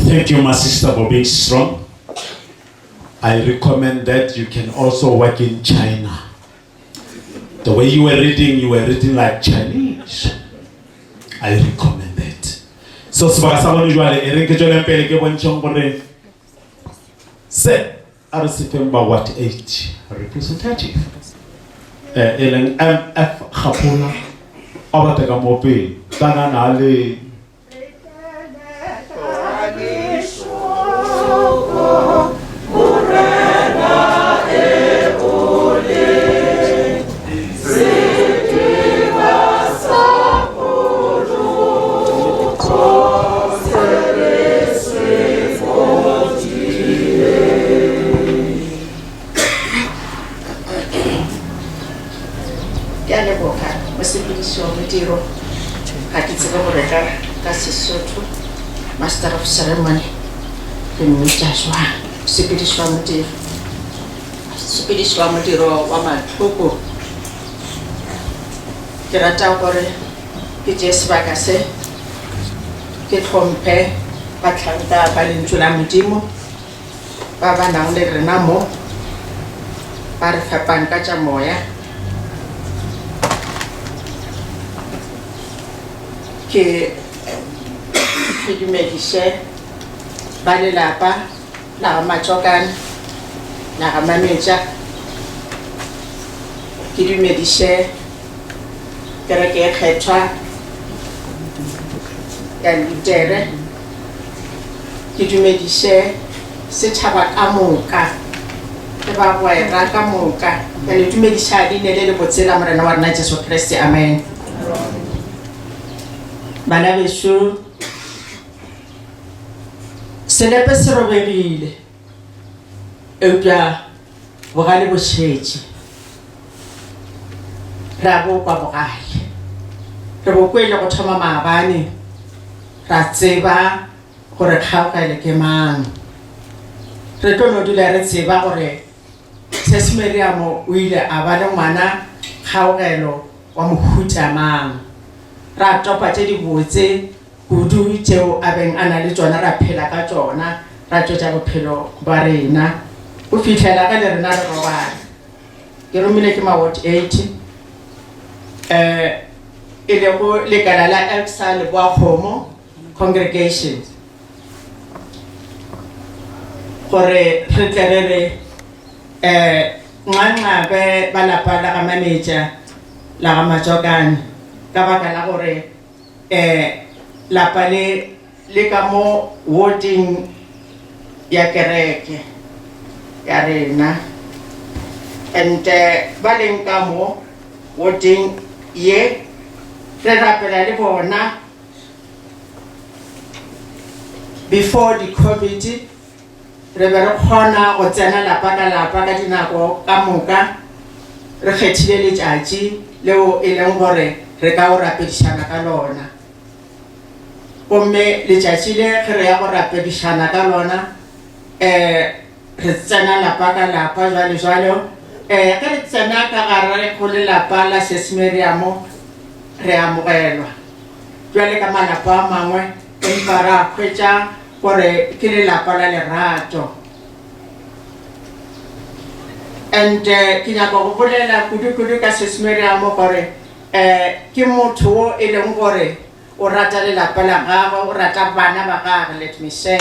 you. Thank you, my sister, for being strong. I recommend that you can also work in China. The way you were reading, you were reading like Chinese. I recommend that. So sebaka sa bone jwale e reng ke tsweleng pele ke bontšheng gore se a re se feng ba what 8 representative eh e leng MF Kgapola a bata ka mo pele kana na le Ke a leboga mosepediši wa modiro. Ga ke tsebe gore ka ka Sesotho master of ceremony re mmitša jwang. Mosepediši wa modiro. Mosepediši wa modiro wa mahloko. Ke rata gore ke tšee sebaka se ke hlomphe bahlanka ba lentšu la Modimo ba ba nang le rena mo ba re fepang ka tša moya. Ke ke dumediše ba lelapa la ga Matšokane, la ga Mametša. Ke dumediše kereke e kgethwa ya Lutere. Ke dumediše setšhaba ka moka le bagwera ka moka. Ke le dumediša leine le le botse la Morena wa rena Jesu Kriste. Amen. Bana bešo, selepe se robegile, eupša bogale bo šetše. Re a bo kwa bogale. Re bo kwele go thoma maabane, ra tseba gore kgaogelo ke mang. Re tlo no dula re tseba gore Sesi Meriamo o ile a ba le ngwana kgaogelo wa mohuta mang. Ra topa tše dibotse kudu tšeo a beng a na le tšona ra phela ka tšona ra tšwetša bophelo bwa rena go fihlela ge le rena re robala. Ke romile ke ma Ward 8 eh e lego lekala la ELCSA Leboakgomo Congregation gore re tle re re eh nxanxabe ba lapa la ga Mametša la ga Matšokane ka baka la gore eh. Lapa le le ka mo warding ya kereke ya rena and ba leng ka mo warding ye re rapela le bona before di covid re be re kgona go tsena lapa ka lapa ka dinako ka moka re kgethile letšatši leo e leng gore re ka o rapedišana ka lona. Gomme letšatši le ge re ya go rapedišana ka lona, um re tsena lapa ka lapa jwale jwalo. Um ge re tsena ka gare go lelapa la Sesi Meriamo, re amogelwa bjale ka malapa a mangwe, empa ra hwetša gore ke lelapa la lerato. And ke nyaka go bolela kudu-kudu ka Sesi Meriamo gore um ke motho wo e leng gore o rata lelapa la gagwe, o rata bana ba gagwe, let me say,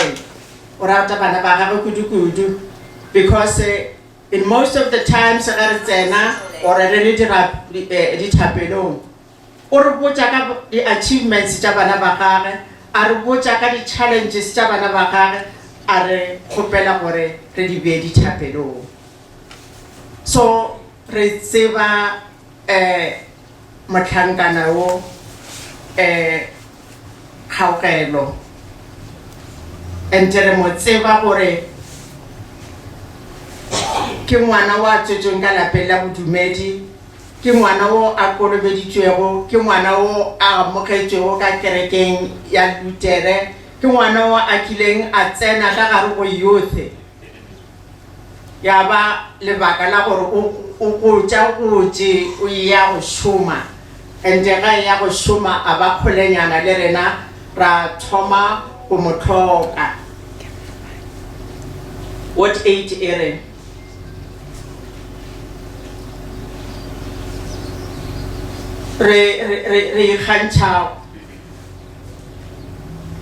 o rata bana ba gagwe kudu-kudu, because in most of the times ge re tsena or re le dithapelong, o re botša ka di-achievements tša bana ba gagwe, a re botša ka di-challenges tša bana ba gagwe, a re kgopela gore re di bee dithapelong. So re tseba um mohlankana wo um Kgaogelo and re mo tseba gore ke ngwana wa tswetšweng ka lapeng la bodumedi, ke ngwana wo a kolobeditšwego, ke ngwana wo a amogetšwego ka kerekeng ya Lutere, ke ngwana wo a kileng a tsena ka gare go youth. Ya ba lebaka la gore o o gotša gotše o eya go šoma and ge a eya go šoma a ba kgolenyana le rena ra thoma go mo hloka. Ward 8 e re. Re re re re ikgantšha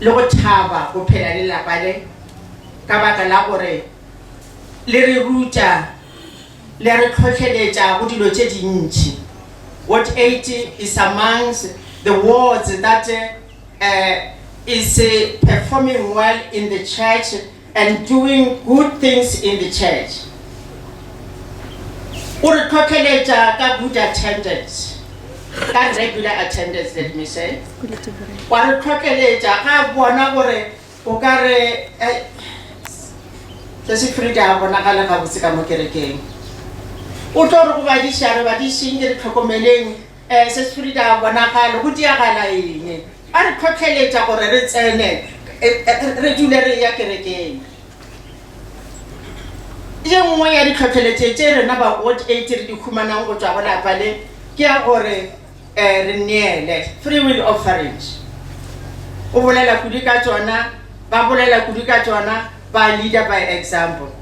le go thaba go phela le lapa le ka baka la gore le re ruta, le re tlhohleletša go dilo tše dintši. Ward 8 is amongst the wards that uh, is uh, performing well in the church and doing good things in the church. O re tlhohleletša ka good attendance, ka regular attendance, let me say. Wa re tlhohleletša ga a bona gore O ka re, Ai, Sesi Frida a bonagale gabotse ka mo kerekeng. O tlo re go badiši, a re, Badiši, nke re hlokomeleng, um Sesi Frida a bonagale, go diagala eng? A re hlohleletša gore re tsene, re dule re eya kerekeng. Ye nngwe ya ditlhohleletše tše rena ba Ward 8 re di humanang go tšwa go lapa le ke ya gore re neele, free will offerings. O bolela kudu ka tšona, ba bolela kudu ka tšona, ba leader by example.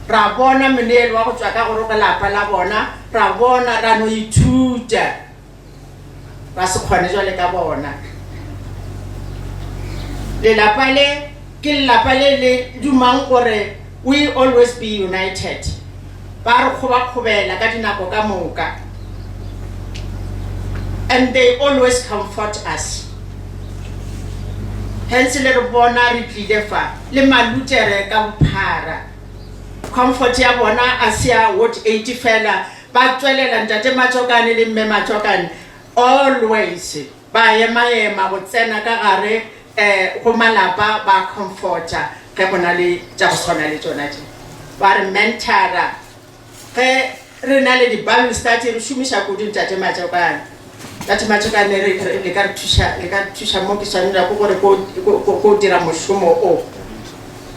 Ra bona moneelo wa go tšwa ka gore go lapa la bona, ra bona, ra no ithuta, ra se kgone jwale ka bona. Lelapa le ke lelapa le le dumang gore we always be united. Ba re kgobakgobela ka dinako ka moka. And they always comfort us. Hence le re bona re tlile fa le malutere ka bophara. Comfort ya bona a se ya ward 8 fela, ba tswelela Ntate Matšokane le Mme Matšokane always. Ba emaema go tsena ka gare go malapa ba comforta ge go na le tša go swana le tšona tše. Ba re mentora ge re na le di-Bible study re šomiša kudu Ntate Matšokane. Ntate Matšokane re, re, le ka re thuša, le ka re thuša mo ke swanela ke gore ko, ko, ko, ko dira mošomo o.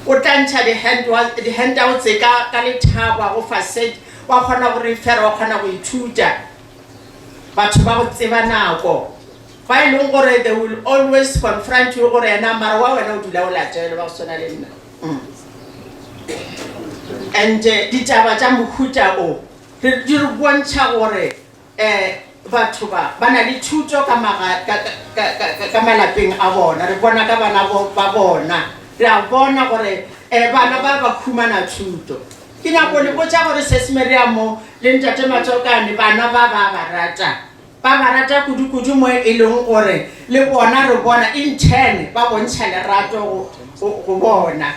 O tla ntšha di-handouts ka, ka lethabo a go fa set, wa kgona go refera, wa kgona go ithuta. Batho ba go tseba nako ba e leng gore they will always confront you gore ena mara wa wena o dula o latela ba go swana le nna. Mm. And eh, ditaba tša mohuta o re di re bontšha gore eh batho ba ba na le thuto ka maga ka, ka, ka, ka, ka malapeng a bona. Re bona ka bana bo, ba bona. Re a bona gore eh bana ba ba khumana thuto. Ke nyako le botša gore Sesi Meriamo le Ntate Matsokane bana ba ba ba rata. Ba ba rata kudu-kudu mo e leng gore le bona re bona in turn ba bontšha lerato go, go, go bona.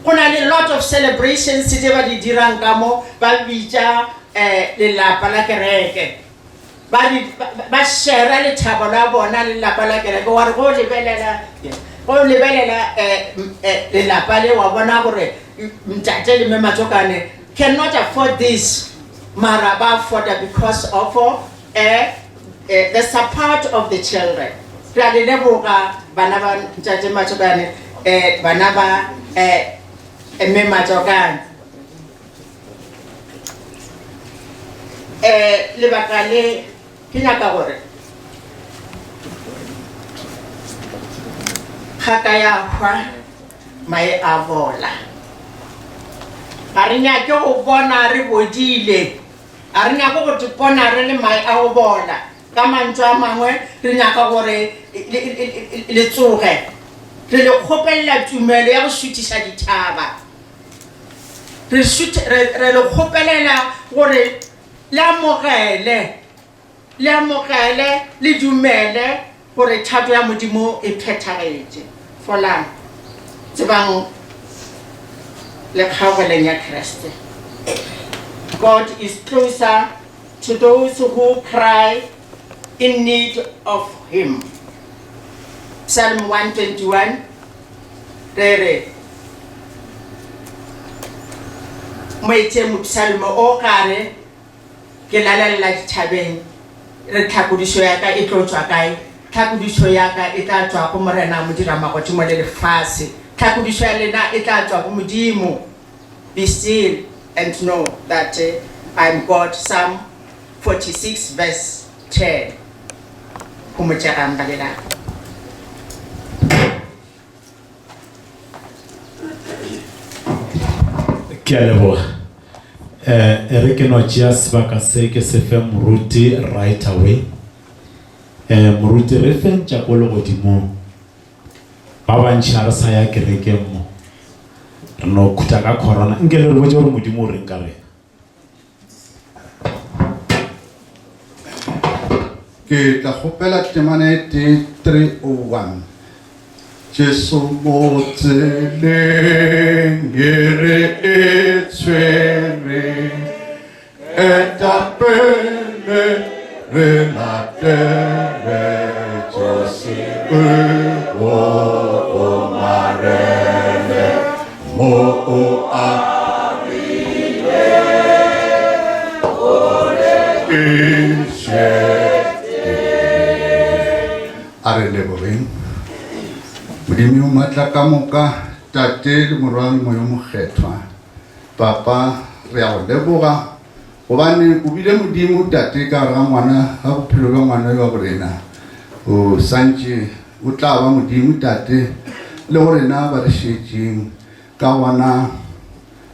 Go na le lot of celebrations tše ba di dirang ka mo, ba bitša eh, lelapa la kereke. Ba, di, ba, ba shera lethabo la bona le lelapa la kereke. Wa re go lebelela, go lebelela eh, eh, lelapa le wa bona gore ntate le mme Matsokane cannot afford this. Mara ba afforda because of eh, eh, the support of the children. Re a le leboga bana ba ntate Matsokane, eh, bana ba eh, mme Matsokane. Eh, lebaka le ke nyaka gore kgaka ya hwa mae a bola. Ga re nyake go bona re bodile, ga re nyake go ipona re le mae a go bola. Ka mantšu a mangwe, re nyaka gore le tsoge. Re le kgopelela tumelo ya go šuthiša dithaba. Re, re, re le kgopelela gore le amogele, le amogele, le dumele gore thato ya Modimo e phethagetše. Folang, tsebang le kgaogeleng ya Kriste. God is closer to those who cry in need of him. Psalm 121 re re moetše mopsalmo o gare Ke lalelela dithabeng, re tlhakodišo ya ka e tlo tšwa kae? Tlhakodišo ya ka e tla tšwa go Morena Modiramagodimo le lefase. Tlhakodišo ya lena e tla tšwa go Modimo. Be still and know that I am God, Psalm 46 verse 10. Homotšegang ba lelapa. Ke a leboga. Eh, e re ke no tšea sebaka se ke se fe moruti right away. Eh, moruti re feng tša ko legodimong. Ba bantši ga re sa ya kerekeng mo. Re no khuta ka corona. Nke le re botše gore Modimo o reng ka rena. Ke tla kgopela temana e tee 301. Jesu mo tseleng e re e tshwere etapele re latele Jesu o gomarele mo o a A re lebogeng Modimo yo maatla ka moka, Tate le Morwa le Moya o Mokgethwa. Papa, re a go leboga gobane o bile Modimo Tate ka gare ga ngwana ga bophelo bja ngwana yo wa borena. O santše o tla ba Modimo Tate le go rena ba re šetšeng. Ka gona,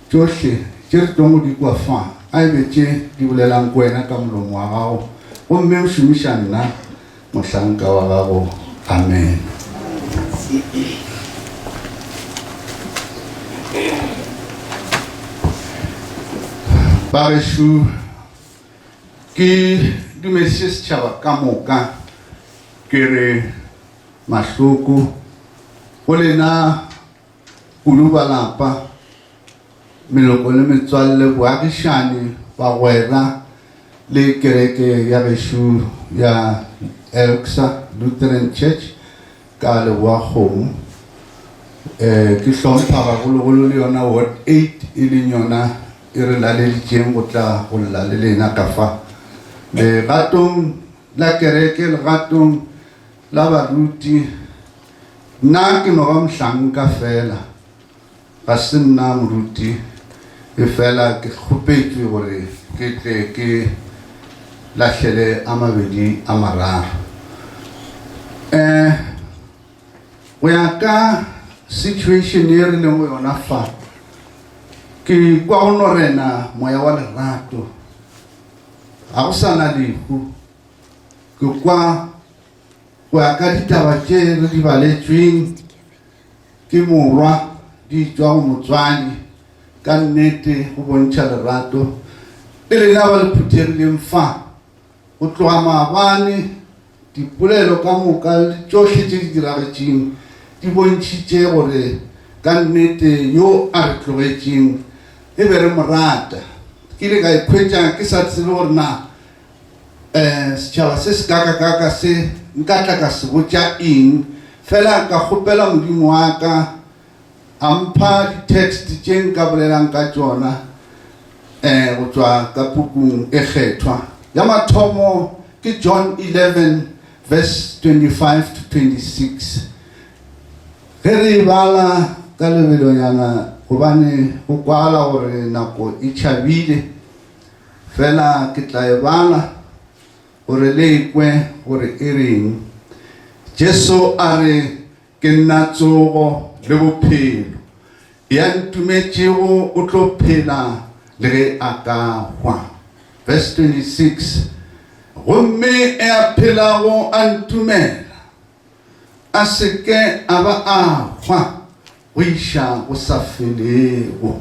tšohle tše re tlong go di kwa fa, a e be tše di bolelang ko wena ka molomo wa gago, gomme o šomiša nna, mohlanka wa gago. Amen. Bagešo, ke dumediše setšhaba ka moka, ke re mahloko go lena Kudu ba lapa, meloko le metswalle, boagišani, bagwera le kereke ya gešo ya Elksa Lutheran Church ka Leboakgomo. Eh, ke hlompha gagologolo le yona Ward 8 e leng yona e re laleditšeng go tla go lla le lena ka fa. Legatong la kereke, legatong la baruti, Nna ke no ba mohlanka feela, ga se nna moruti, efela ke kgopetšwe gore ke tle ke lahlele a mabedi a mararo. Um go ya ka situation ye re leng go yona fa, ke kwa go no rena moya wa lerato, ga go sa na lehu. Ke kwa Go ya ka ditaba tše re di baletšweng ke morwa di tšwa go motswadi, ka nnete go bontšha lerato le lena ba le phuthegileng fa. Go tloga maabane, dipolelo ka moka le tšohle tše di diragetšeng di bontšhitše gore ka nnete yo a re tlogetšeng e be re mo rata. Ke ile ka ikhwetša ke sa tsebe gore na um setšhaba se se kakakaka se nka tla ka se botša eng, fela ka kgopela Modimo wa ka a mpha di-text tše nka bolelang ka tšona um go tšwa ka pukung e kgethwa. Ya mathomo ke John 11 verse 25 to 26. Ge re e bala ka lebelonyana gobane go kwagala gore nako e tšhabile, fela ke tla e bala gore le e kwe gore e reng. Jesu a re, Ke nna tsogo le bophelo. E a ntumetšego o tlo phela le ge a ka hwa. Verse 26, Gomme e a phelago a ntumela, a se ke a ba a hwa go iša go sa felego.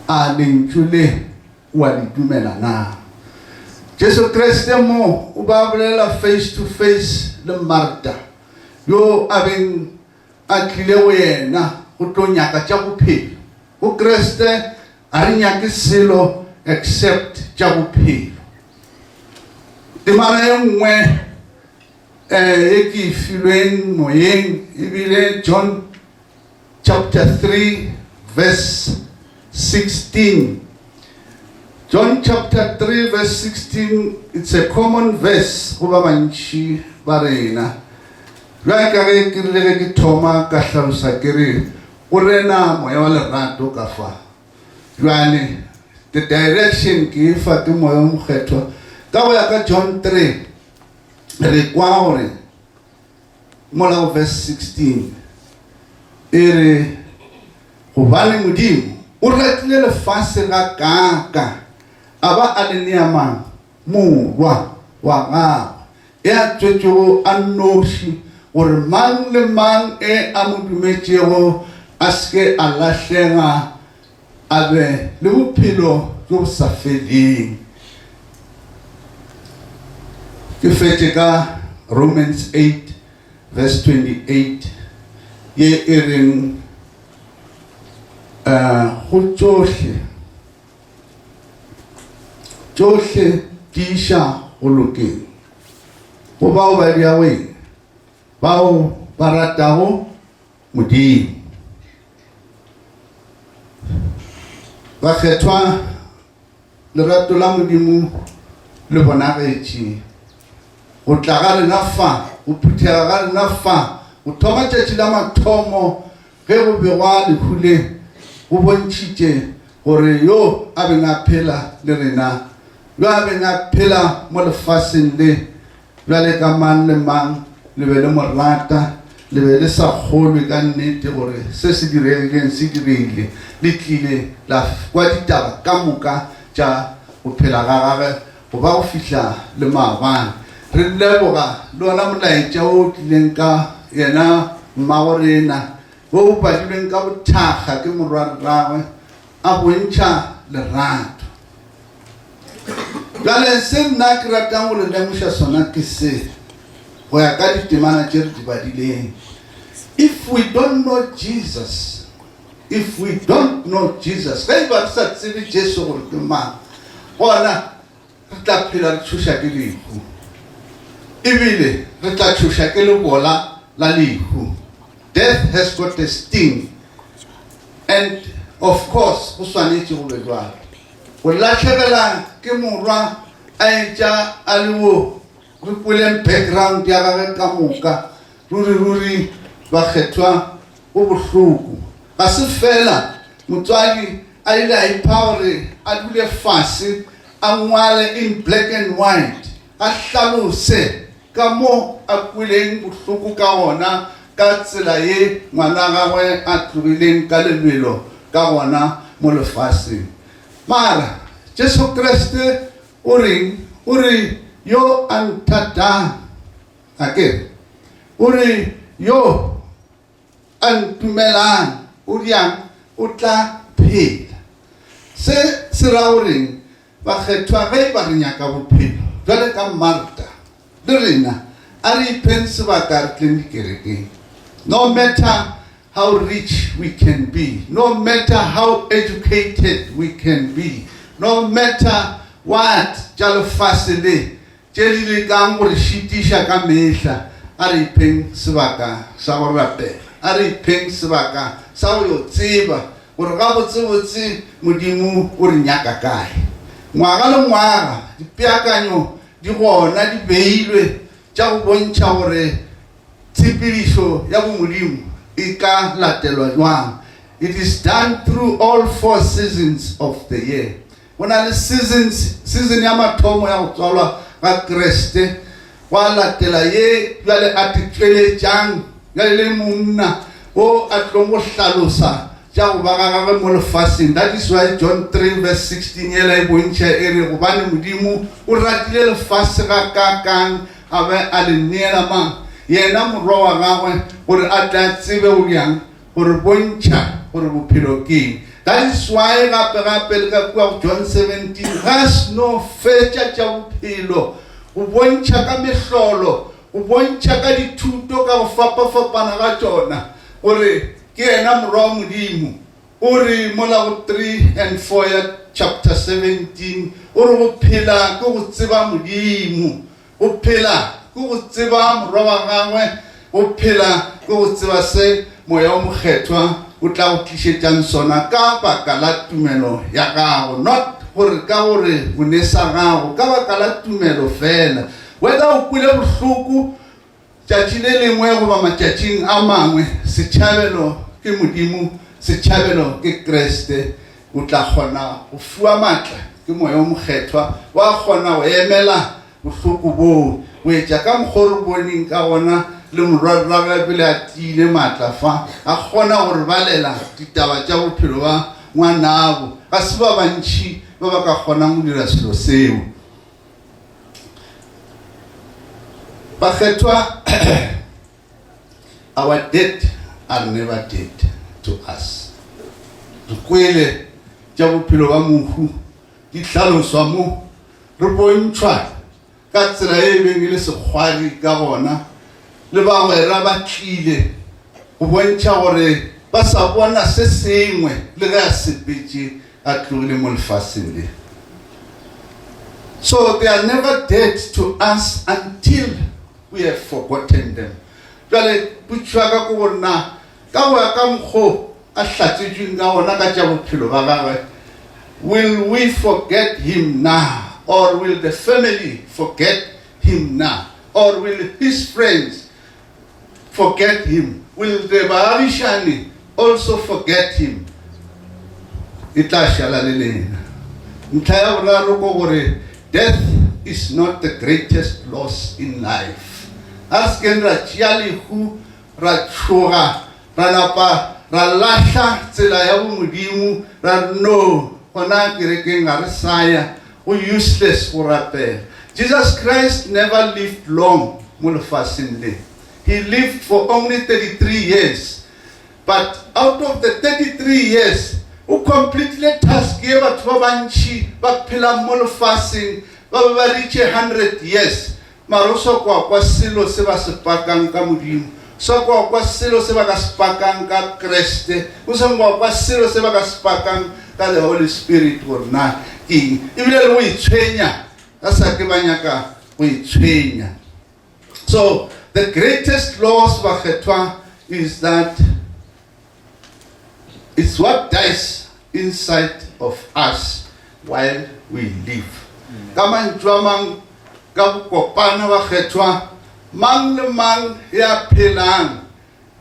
A lentšu le o a le dumela na? Jesu Kriste mo o ba bolela face to face le Marta yo a beng a tlile go yena go tlo nyaka tša bophelo. Go Kriste a re nyake selo except tša bophelo. Temana e nngwe eh, e ke e filweng moyeng ebile John chapter 3 verse 16. John chapter 3 verse 16, it's a common verse go ba bantši ba rena. Bjale ka ge ke rile ge ke thoma ka hlalosa ke re o rena moya wa lerato ka fa. Bjale the direction ke e fa ke moya o mokgethwa ka go ya ka John 3 re kwa gore Mola go verse 16 e re, Gobane Modimo o ratile lefase ga kaaka, a ba a le nea mang? Morwa wa gagwe e a tswetšego a nnoši, gore mang le mang e a mo dumetšego a se ke a lahlega, a be le bophelo bjo bo sa feleng. Ke fetše ka Romans 8 verse 28 ye e reng uh, go tšohle tšohle di iša go lokeng go bao ba diago eng bao ba ratago Modimo. Bakgethwa, lerato la Modimo le bonagetše go tla ga rena fa, go phuthega ga rena fa, go thoma tšatši la mathomo ge go begwa lehu le, go bontšhitše gore yo a beng a phela le rena, yo a beng a phela mo lefaseng le, Bjale ka mang le mang le be le mo rata, le be le sa kgolwe ka nnete gore se se diregileng se diregile. Le tlile la kwa ditaba ka moka tša go phela ga gagwe go ba go fihla le maabane. Re leboga le ona molaetša wo o tlileng ka yena mmagorena, wo o badilweng ka bothakga ke morwarragwe a bontšha lerato. Bjale se nna ke ratang go le lemoša sona ke se, go ya ka ditemana tše re di badileng. If we don't know Jesus, if we don't know Jesus, ge e ba re sa tsebe Jesu gore ke mang, gona re tla phela re tšhoša ke lehu, ebile re tla tšhoša ke lebola la lehu. Death has got a sting and of course go swanetše go be jwalo. Go lahlegela ke morwa a etša a le wo re kweleng background ya gagwe ka moka, ruri ruri bakgethwa go bohloko. Ga se fela motswadi a ile a ipha gore a dule fase a ngwale in black and white a hlalose ka mo a kweleng bohloko ka gona ka tsela ye ngwana gagwe a tlogileng ka lebelo ka gona mo lefaseng. Mara Jesu Kriste o reng? O re, Yo a nthatang, a ke re, o re, yo a ntumelang, o bjang? O tla phela. Se se ra go reng? Bakgethwa, ge e ba re nyaka bophelo, bjale ka Marta, le rena a re ipheng sebaka re tleng dikerekeng. No matter how rich we can be, no matter how educated we can be, no matter what tša lefase le tše di lekang go re šitiša ka mehla, a re ipheng sebaka sa go rapela. A re ipheng sebaka sa go yo tseba gore gabotsebotse Modimo o re nyaka kae. Ngwaga le ngwaga dipeakanyo di gona di beilwe tša go bontšha gore tshepedišo ya bomodimo e ka latelwa jwang. It is done through all four seasons of the year. Go na le seasons, season ya mathomo ya go tswalwa ga Kriste, gwa latela ye bjale a te tšweletšang bjale le monna o a tlong go hlalosa tša go ba ga gagwe mo lefaseng. That is why John 3 verse 16 yela e bontšha e re, Gobane Modimo o ratile lefase gakaakang a be a le neela mang? Yena Morwa wa gagwe, gore a tle a tsebe go bjang go re bontšha gore bophelo ke eng. That is why gape gape le ka kua go John 17 ga sno fetša tša bophelo go bontšha ka mehlolo, go bontšha ka dithuto ka go fapafapana ga tšona gore ke yena Morwa wa Modimo. O re mola go 3 and 4 ya chapter 17 o re go phela ke go tseba Modimo. Go phela ke go tseba Morwa wa gagwe. Go phela ke go tseba se Moya wo Mokgethwa o tla go tlišetšang sona ka baka la tumelo ya gago, not gore ka gore o ne sa gago, ka baka la tumelo feela. Whether o kwele bohloko tšatši le lengwe goba matšatšing a mangwe, setšhabelo ke Modimo, setšhabelo ke Kriste. O tla kgona go fiwa matla ke Moya wo Mokgethwa, wa kgona go emela bohloko boo, go etša ka mokgwa o re boneng ka gona le morwarragwe pele a tiile matla fa, a kgona go re balela ditaba tša bophelo ba ngwanabo. Ga se ba bantši ba ba ka kgonang go dira selo seo. Bakgethwa, our dead are never dead to us. Re kwele tša bophelo ba mohu di hlaloswa mo, re bontšhwa ka tsela ye e beng e le sekgwari ka gona, le bagwera ba tlile go bontšha gore ba sa bona se sengwe le ge a sepetše a tlogile mo lefaseng le. So they are never dead to us until we have forgotten them. Bjale potšišo ya ka ke gore na ka go ya ka mokgo a hlatsetšweng ka gona ka tša bophelo ba gagwe, will we forget him now or will the family forget him now or will his friends forget him? Will the baagišani also forget him? E tla šala le lena. Ntlha ya boraro ko gore death is not the greatest loss in life. A re se keng ra tšea lehu ra tšhoga ra napa ra lahla tsela ya bomodimo ra re no gona kerekeng ga re sa ya, go useless go rapela. Jesus Christ never lived long mo lefaseng le. He lived for only 33 years but out of the 33 years o completile task ye batho ba bantši ba phelang mo lefaseng ba be ba reache 100 years Mara o sa kwa kwa selo se ba se pakang ka Modimo, o sa kwa kwa selo se ba ka se pakang ka Kriste, o sa kwa kwa selo se ba ka se pakang ka the Holy Spirit gore na ke eng. Ebile le go itshwenya, ba sa ke ba nyaka go itshwenya. So the greatest loss, bakgethwa, is that It's what dies inside of us while we live. Ka mantšu a mang, ka bokopana bakgethwa, mang le mang ya phelang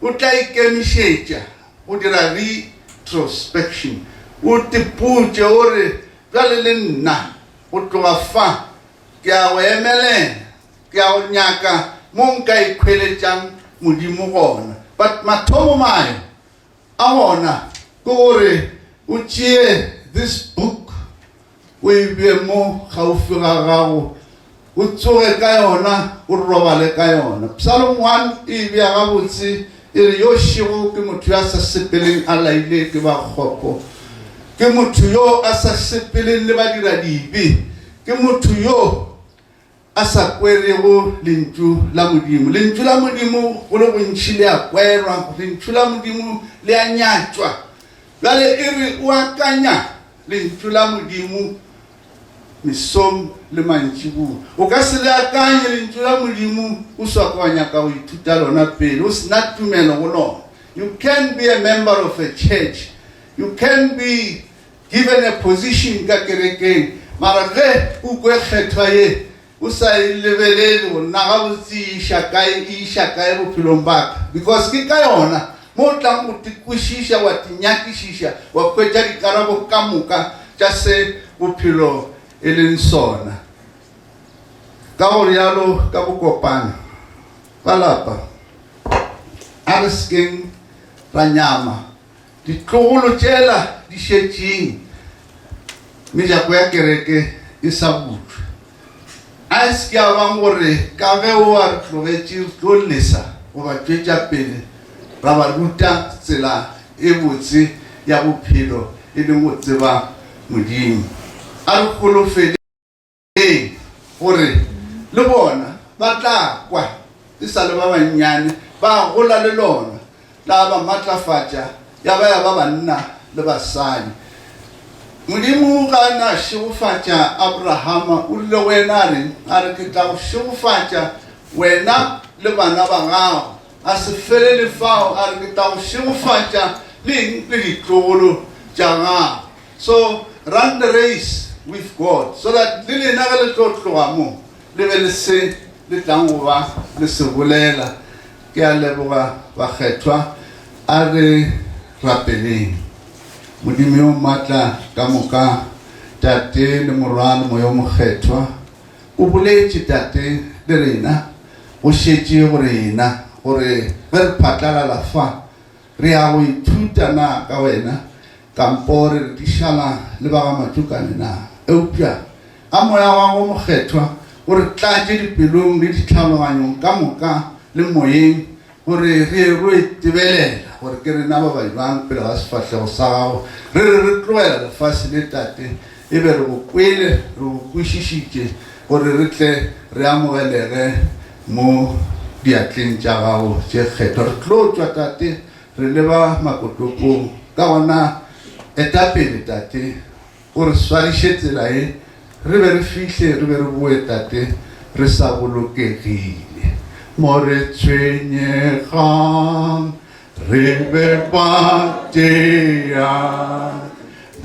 o tla ikemišetša go dira retrospection. O tipotše o re, bjale le nna go tloga fa ke a go emelela. Ke a go nyaka mo nka ikhweletšang Modimo gona. But mathomo mayo a gona ke gore o tšee this book o e bee mo gaufi ga gago, o tsoge ka yona, o robale ka yona. Psalm 1 e bea gabotse e re, Yo šego ke motho yo a sa sepeleng a laile ke ba kgopo. Ke motho yo a sa sepeleng le badiradibe. Ke motho yo a sa kwerego Lentšu la Modimo. Lentšu la Modimo go le gontši le a kwerwa, Lentšu la Modimo le a nyatšwa. Bjale e re o akanya Lentšu la Modimo mesong le mantšiboa. O ka se le akanye Lentšu la Modimo o sa kwa nyaka go ithuta lona pele, o se na tumelo go lona. You can be a member of a church, you can be given a position ka kerekeng, mara ge o kwe kgethwa ye o sa e lebelele gore na gabotse e iša kae, e iša kae bophelong ba ka, because ke ka yona mo o tlang go te kwešiša, wa te nyakišiša, wa hwetša dikarabo ka moka tša se bophelo e leng sona. Ka go rialo ka bokopana ba lapa, a re sekeng ra nyama Ditlogolo tšela di šetšeng mejako ya kereke e sa butšwe. A e se ke ya bang gore ka ge o a re tlogetše re tlo lesa go ba tšwetša pele ra ba ruta tsela e botse ya bophelo e leng go tseba Modimo. A re holofeleng. Ee, gore le bona ba tla kwa e sa le ba bannyane, ba gola le lona, la ba matlafatša ya ba ya ba banna le basadi. Modimo ga a na šegofatša Abrahama, o rile go yena a reng? A re, Ke tla go šegofatša wena le bana ba gago. A se felele fao, a re, Ke tla go šegofatša le eng? Le ditlogolo tša gago. So run the race with God so that le lena ge le tlo tloga mo le be le se le tlang go ba le se bolela. Ke a leboga bakgethwa. A re rapeleng. Modimo yo maatla ka moka, Tate le Morwa le Moya o Mokgethwa, o boletše Tate le rena, go šetše go rena gore ge re phatlalala fa Re ya go ithuta na ka wena, kampo re re di šala le ba ga Matšokane na? Eupša a Moya wa Gago Mokgethwa o re tlatše dipelong le ditlhaloganyong ka moka le moyeng, gore re ye ro itebelela gore ke rena ba ba bjang pele ga sefahlego sa Gago. Re re re tlogela lefase le, Tate, e be re go kwele, re go kwešišitše, gore re tle re amogelege mo diatleng tša Gago tše kgethwa. Re tlo tšwa, Tate, re leba makotopong. Ka gona eta pele, Tate, o re swariše tsela ye, re be re fihle, re be re boe, Tate, re sa bolokegile. Mo re tshwenyegang, Re be ba tšea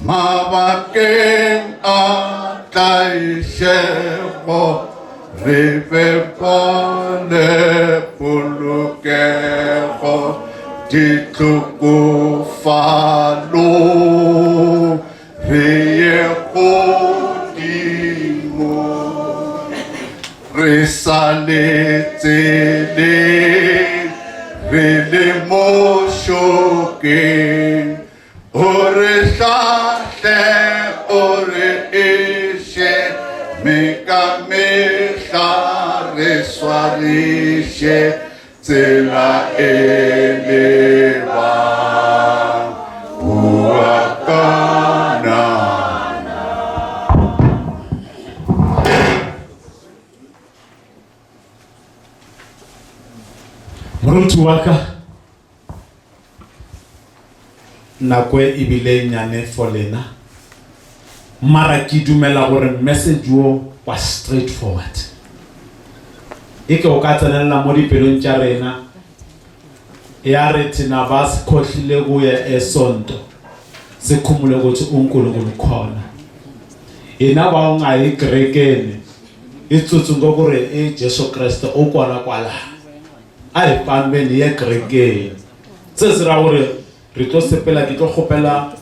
mabakeng a tlaišego, re be ba le polokego ditlhokofalong, re ye godimo re sa le tseleng, re le mo šokeng, o re hlahle, o re iše, me ka mehla re swariše tsela e lebang kua Kanana. Moruti wa ka, nako e bile nnyane for lena, mara ke dumela gore message wo wa straight forward. E ke o ka tsenelela mo dipelong tša rena, ya re thina ba sikhohlile kuye esonto sikhumule ukuthi uNkulunkulu khona. Yena ba o nga yi kerekeni i tsutsunga ku ri i Jesu Kreste u kona kwala. A hi fambeni hi ye kerekeni. Se se ra gore re tlo sepela ke tlo kgopela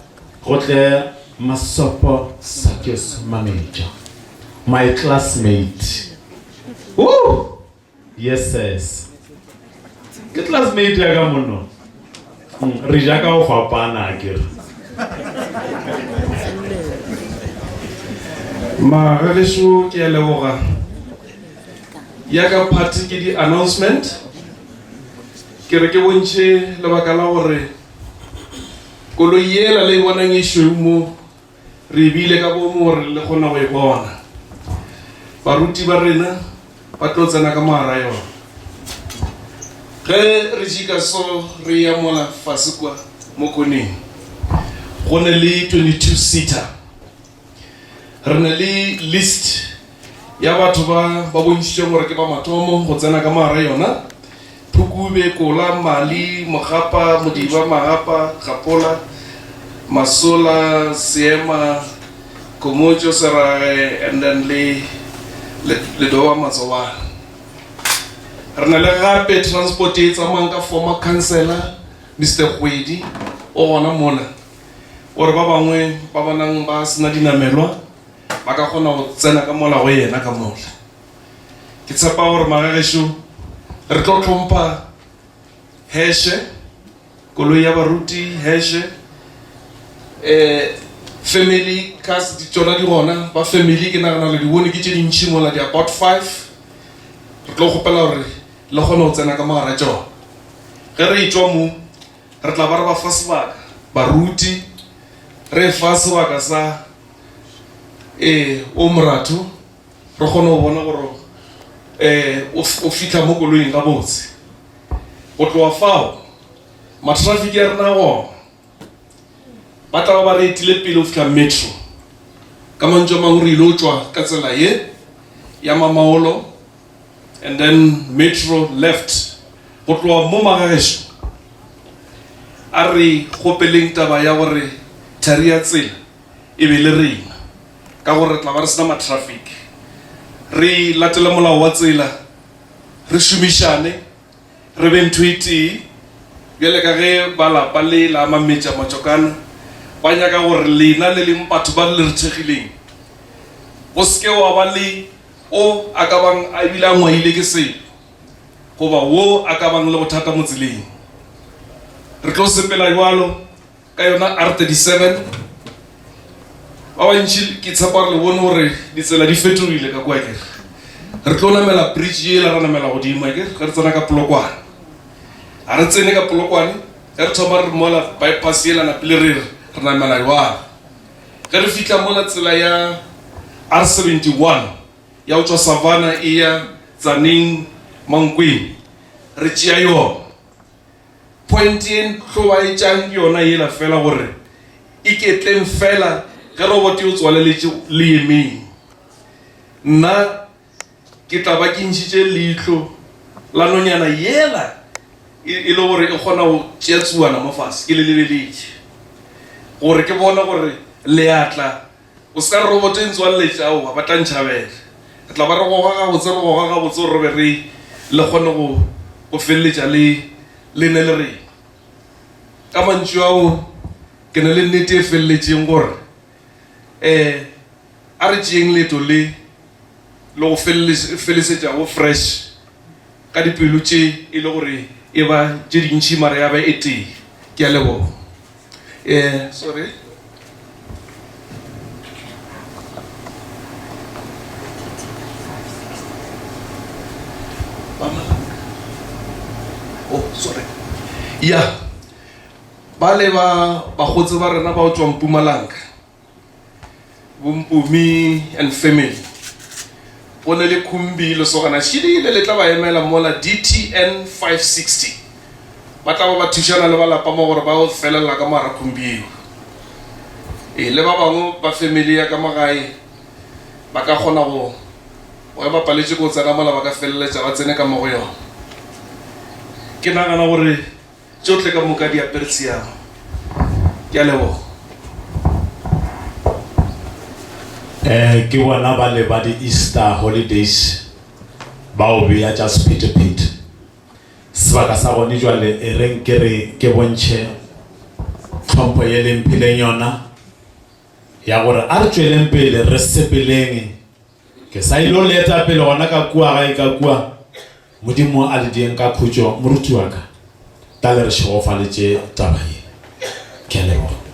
go tle Masopo Sakios Mametja, my classmate. Woo! Yes sis. Ke classmate ya ka mono. Mm, re ja ka go fapana akere. Magagešo ke a leboga. Ya ka party ke di announcement. Ke re ke bontšhe lebaka la gore koloi yela le e bonang e šweu mo. Re e beile ka boomo gore le kgone go e bona. Baruti ba rena ba tlo tsena ka mogara yona. Ge re jika so re ya mola fase kwa mo koneng, go ne le 22 seater. Re ne le list ya batho ba ba bontšhitšeng gore ke ba mathomo go tsena ka mogara yona. Phukube, Kola, Mali, Mogapa, Modiba, Magapa, Gapola, Masola, Seema, Khomotšo, Serage and then le Ledowa Matsobane. Re na le gape transport e tsamayang ka former councillor Mister Kgwedi o gona mola. O re ba bangwe ba bonang ba sena dinamelwa ba ka kgona go tsena ka mola go yena ka mola. Ke tshepa gore magagešo re tlo hlompha heshe, koloi ya baruti heshe, eh, family cars di tšona di gona, ba family ke nagana le di bone ke tše dintši mola di about 5. Re tlo kgopela gore le kgone go tsena ka mogara tšona. Ge re etšwa mo re tla ba re ba fa sebaka baruti, re fa sebaka sa eh o moratho re kgone go bona gore um o fihla mo koloing gabotse. Go tloga fao, matrafiki a rena gona ba tla ba ba re etile pele go fihla metro. Ka mantšu a mangwe re ile go tšwa ka tsela ye ya Mamaolo and then metro left. Go tloga mo magagešo a re kgopeleng taba ya gore thari ya tsela e be le rena ka gore re tla ba re sena matraffic. Re latele molao wa tsela, re šomišane, re be ntho e tee. Bjale ka ge ba lapa le la Mametša Matšokana ba nyaka gore lena le leng batho ba le re thekgileng, go se ke wa ba le o a ka bang a ebile a ngwaile ke selo goba wo a ka bang le bothata mo tseleng. Re tlo sepela bjalo Ka yona R37, ba bantši ke tshepa gore le bone gore ditsela di fetogile ka kua kere. Re tlo namela bridge yela ra namela godimo akere ge re tsena ka Polokwane. Ga re tsene ka Polokwane, ge re thoma re mola bypass yela napile re re re namela jwalo. Ge re fihla mola tsela ya R71 ya go tšwa Savannah e ya Tzaneen Mankweng, re tšea yona. Point ye hlobaetšang ke yona yela fela gore iketleng fela ge robot yo tswaleletše le emeng. Nna ke tla ba ke ntšhitše leihlo la nonyana yela e, e le gore e kgona go tšea tsuana mo fase, ke le lebeletše gore ke bone gore le a tla. O se ka re robot e ntswaleletše, aowa, ba tla ntšhabela. Re tla ba re goga gabotse, re goga gabotse gore re be re le kgone go, go feleletša le, le ne le rena. Ka mantšu ao, ke na le nnete e feleletšeng gore um a re tšeeng leeto le le go felesetša go fresh ka dipelo tše e le gore e ba tše dintši mara ya ba e tee. Ke a leboga. Eh, sorry. Oh, sorry. Ya. Ba le ba bagotse ba rena ba o tswa Mpumalanga. Bompumi and family. Go ne le Khumbi lesogana šidile le tla ba emela mola DTN 560. Ba tla ba ba thušana le ba lapa mo gore ba o felelela ka mogara Khumbi eo. Ee, le ba bangwe ba family ya ka mo gae ba ka kgona go ge ba paletše ko tsena mola ba ka feleletša ba tsene ka mo go yona. Ke nagana gore Tšohle ka moka di apere tshiamo. Ke a leboga. Eh, ke bona ba le ba di-Easter holidays ba o bea tša sephethephethe. Sebaka sa gone jwale e reng ke re ke bontšhe tlhompho ye le mphileng yona ya gore a re tšweleng pele re sepeleng. Ke sa ilo le eta pele gona ka kua gae ka kua. Modimo a le dieng ka khutšo, moruti wa ka. Tla le re šegofaletše taba ye. Ke a leboga.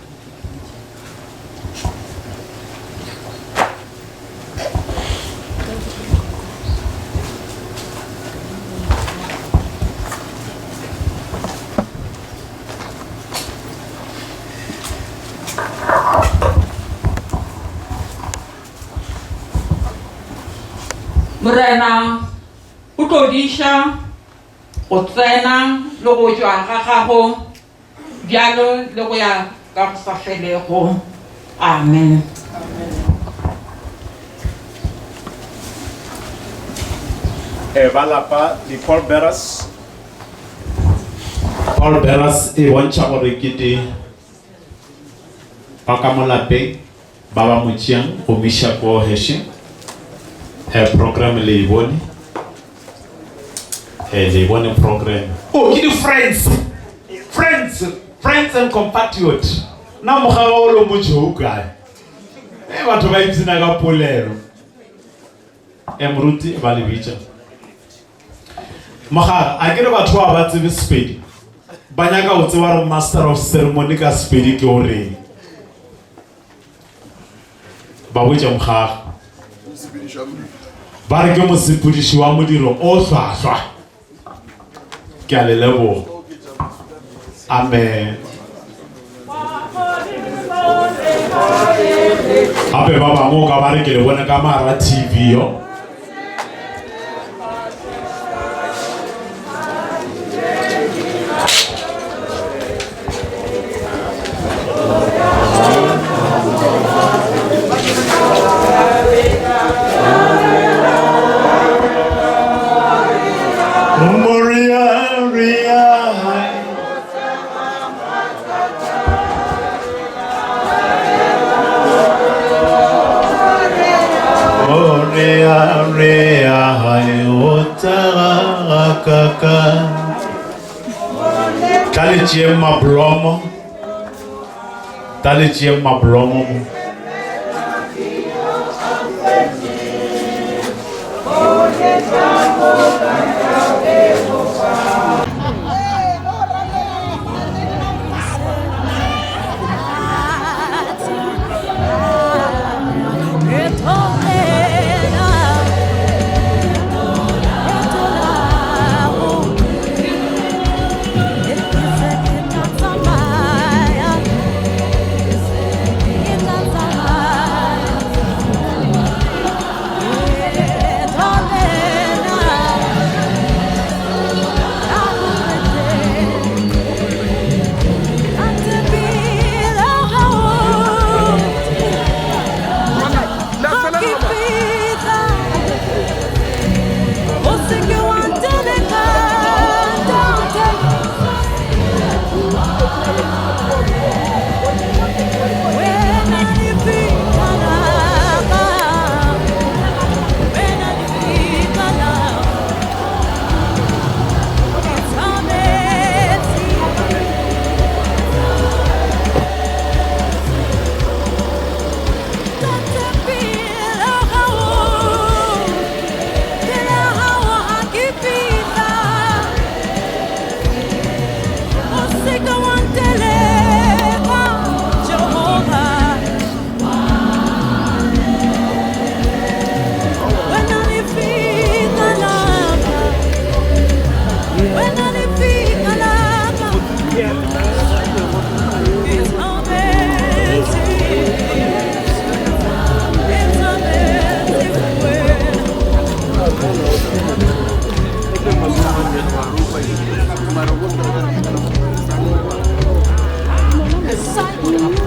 Morena o tlo diša go tsena le go tšwa ga gago bjalo le go ya ka go sa felego. Amen. Eh, ba lapa di-pall bearers pall bearers e bontšha gore ke di ba ka mo lapeng ba ba mo tšeang go mo iša ko heshe eh, program le e bone eh, le e bone program oh ke di-friends friends friends and compatriot na mogaga o lo mo tšhou kae e batho ba ipsina ka polelo e moruti ba le bitša Mogare, a ke re batho ba ba tsebe Sepedi? Ba nyaka go tseba re master of ceremony ka Sepedi ke o reng. Ba botša mogaga. Ba re ke mosepediši wa modiro o hlwahlwa. Ke a le leboga. Amen. Gape ba bangwe o ka ba re ke le bone ka mara TV yo. Moria, Ria, Moria, Ria, o kaka. Tla le tšeeng mablomo. Tla le tšeeng mablomo mo.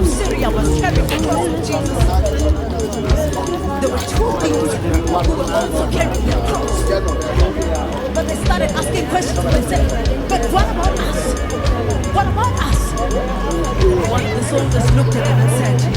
Syria was carrying the cross of Jesus. There were two thieves who were also carrying their cross. But they started asking questions. They said, But what about us? What about us? One of the soldiers looked at him and said,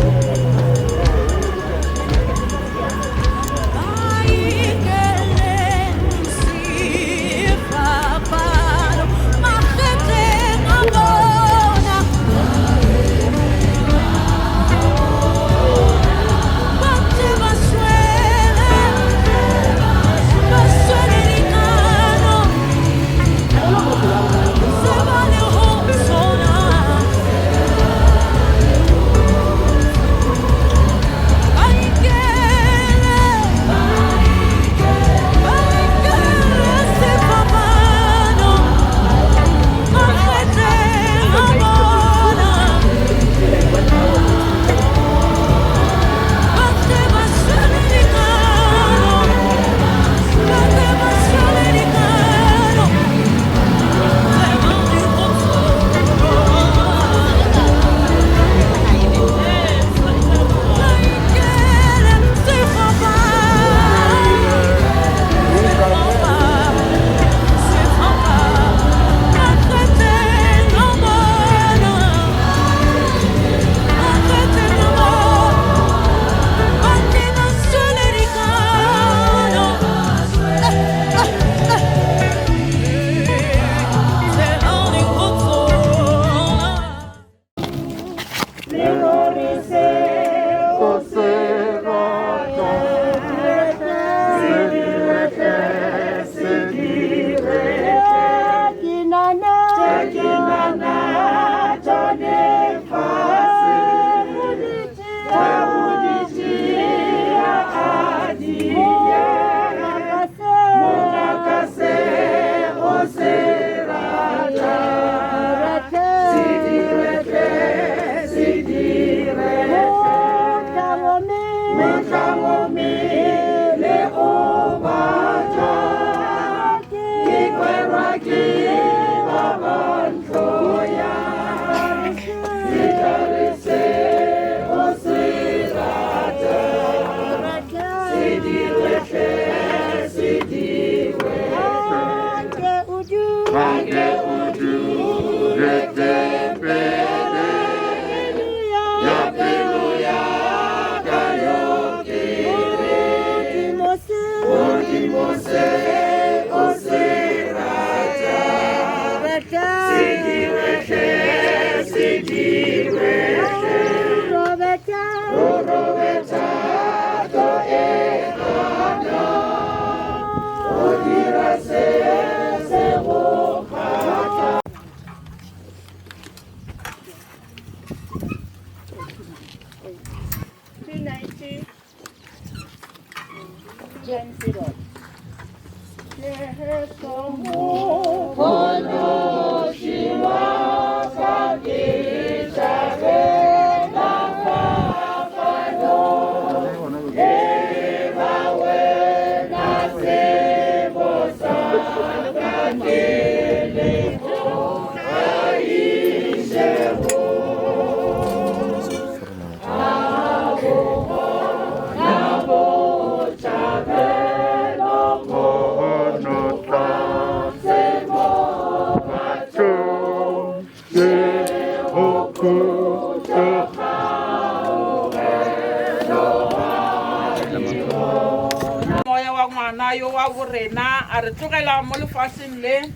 Moya wa ngwana yo wa borena a re tlogela mo lefaseng le,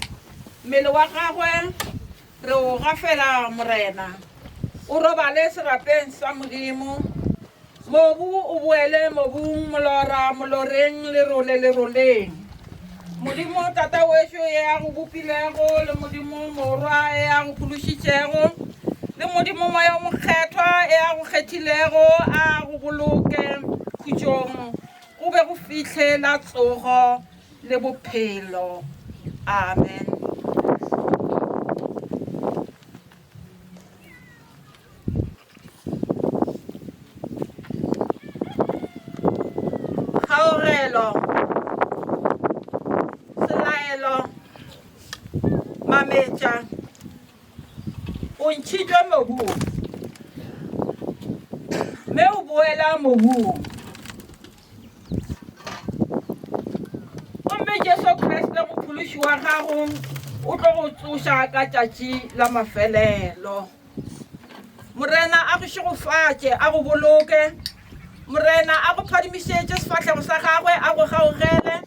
mmele wa gagwe re o gafela Morena. O robale serapeng sa Modimo, mobu o boele mobung, molora moloreng, lerole leroleng. Modimo Tata wešo e a go bopilego, le Modimo Morwa e a go phološitšego, le Modimo Moya o Mokgethwa e a go kgethilego, a go boloke khutšong go be go fihle la tsogo le bophelo. Amen. Kgaogelo, Selaelo, Mametša, o ntšhitšwe mobung, mme o boela mobung. Gomme Jesu Kriste Mophološi wa gago o tlo go tsoša ka tšatši la mafelelo. Morena a go šegofatše, a go boloke. Morena a go phadimišetše sefahlego sa gagwe, a go gaogele.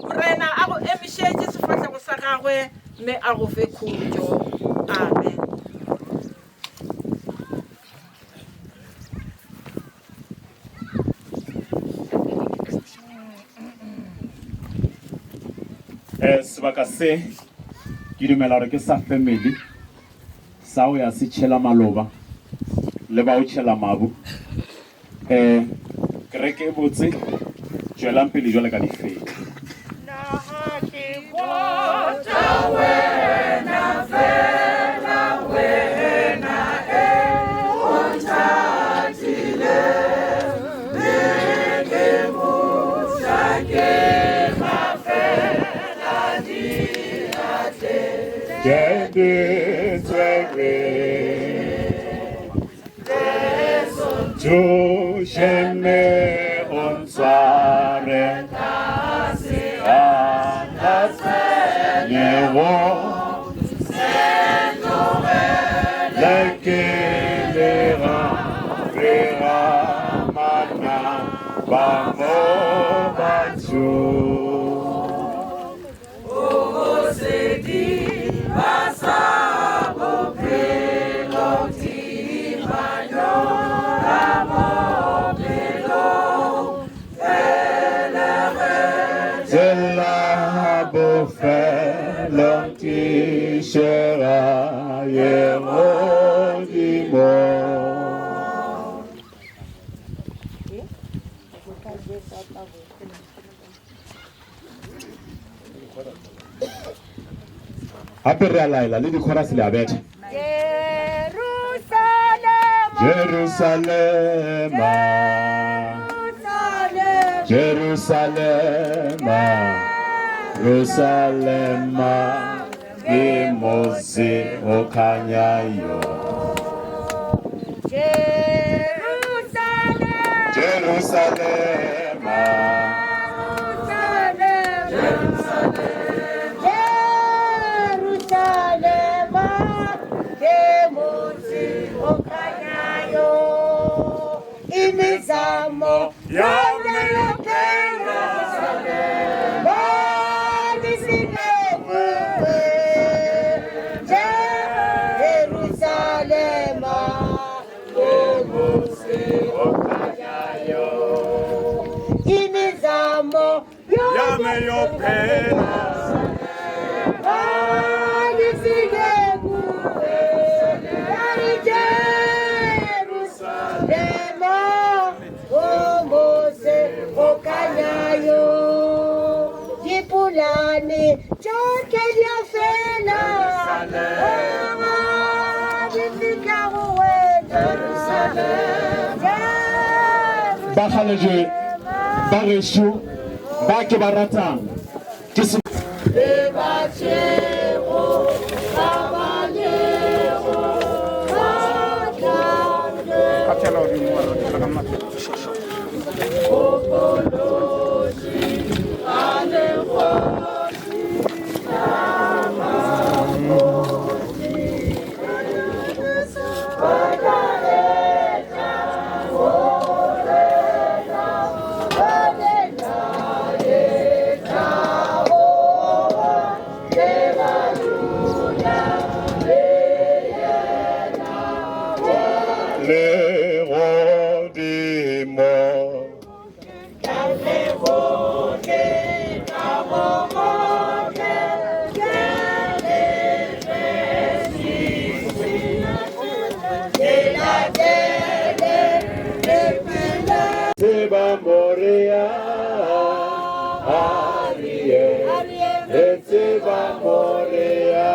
Morena a go emišetše sefahlego sa gagwe, mme a go fe khutšo. Amen. Eh, sebaka se ke dumela gore ke sa family sa o ya se tšhela maloba le ba o tšhela mabu um kereke e botse tšwelang pele jwale ka difetla. Gape re a laela le dikhorase le a betha. Jerusalema, Jerusalema, Jerusalema, ke motse o khanyayo. Jerusalema, Jerusalema, ke motse o khanyayo. Imizamo yami yoke Jerusalema. Bakgalabje ba gešo ba ke ba ratang ke se. Legodimo. Tseba Moria, Arie, re tseba Moria.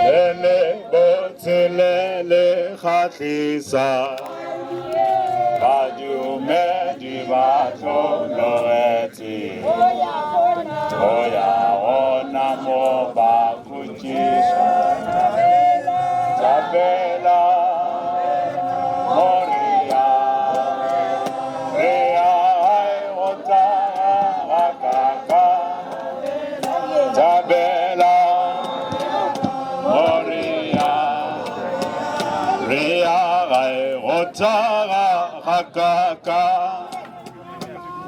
Le le botse le le kgahlisa, badumedi ba hlologetše go ya gona mo ba khutšiša. Thabela Moria, re ya gae go taga ga kaka. Thabela Moria, re ya gae go taga ga kaka.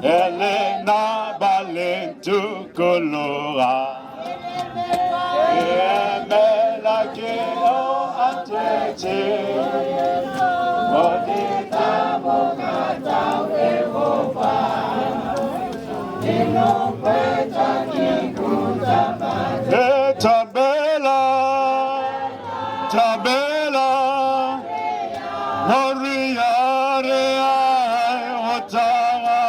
Elena ba le ntukologa, ke emela ke o atetše. Thabela, thabela, Moria re ya go taga.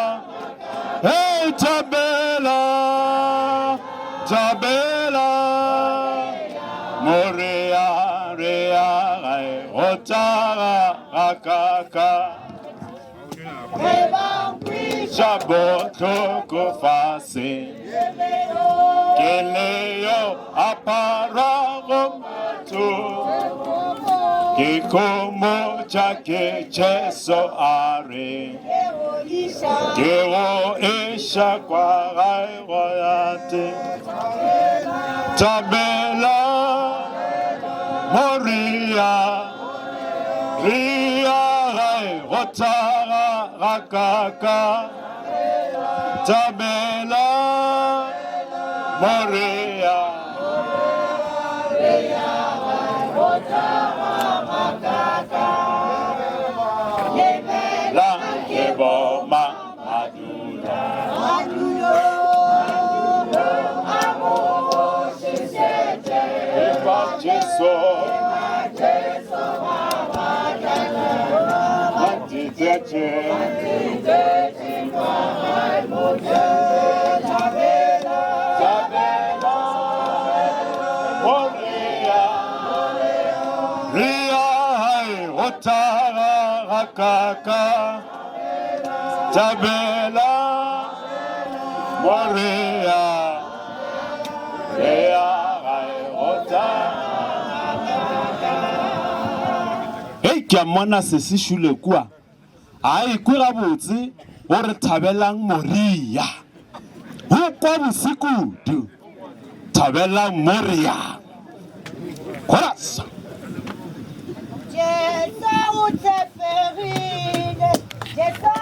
Hey, thabela, thabela, Moria re ya go taga ga kaka. Tša bohloko fase, ke le yo aparago matho, ke khomotša ke Jesu a re, ke go iša kwa gae go ya teng. Thabela Moria, re ya gae go taga ga kaka. Thabela Moria, la ke boma madulo. Eba Jesu, Antitete. Thabela Moria, re ya gae go taga ga kaka. Thabela Moria, re ya gae go taga. Hei, ke a mmona sesi Šule kua, a ekwe gabotse gore Thabelang Moria. Go kwa bose kudu. Thabelang Moria. Chorus. Jesu o tshepegile, Jesu.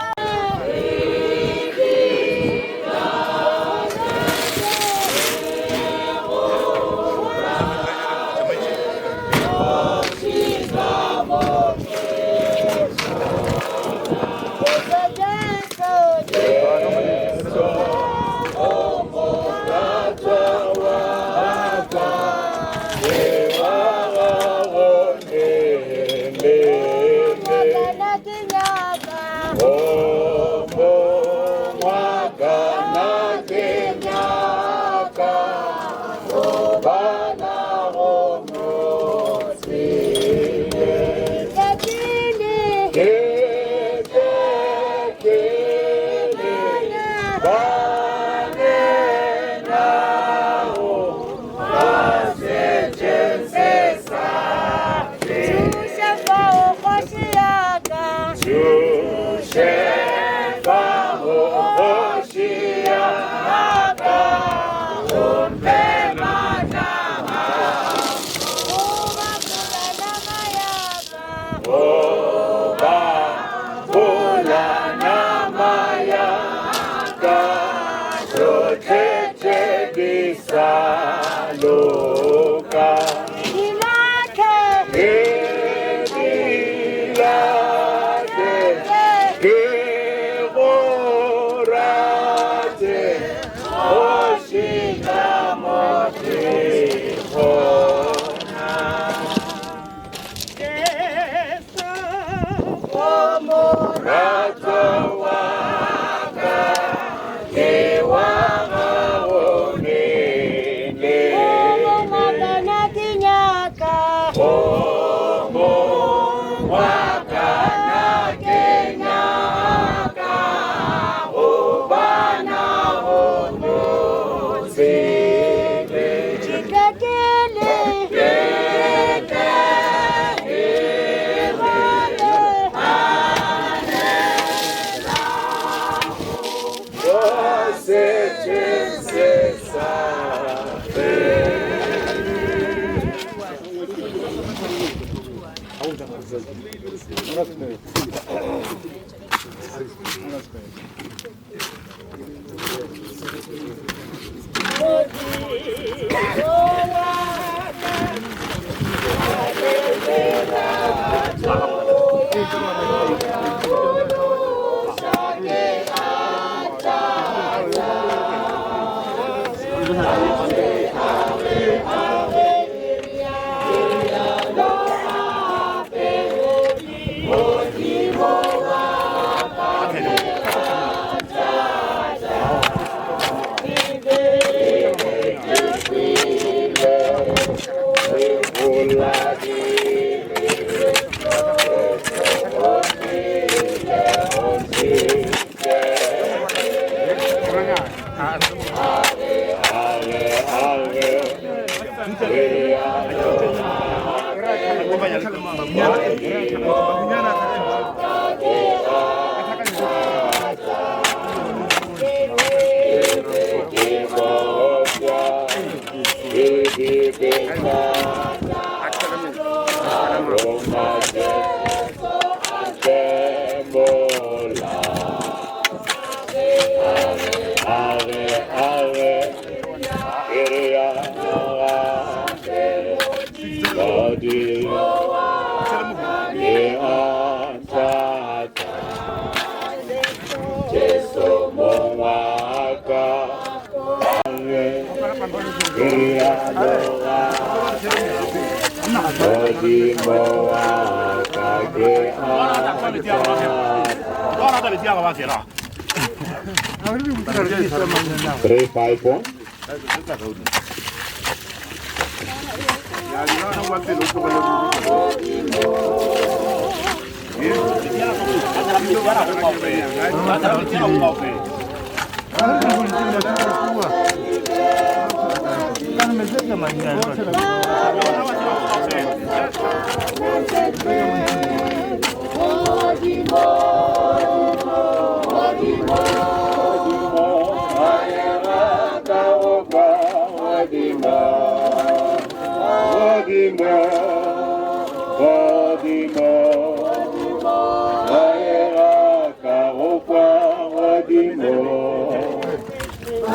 351.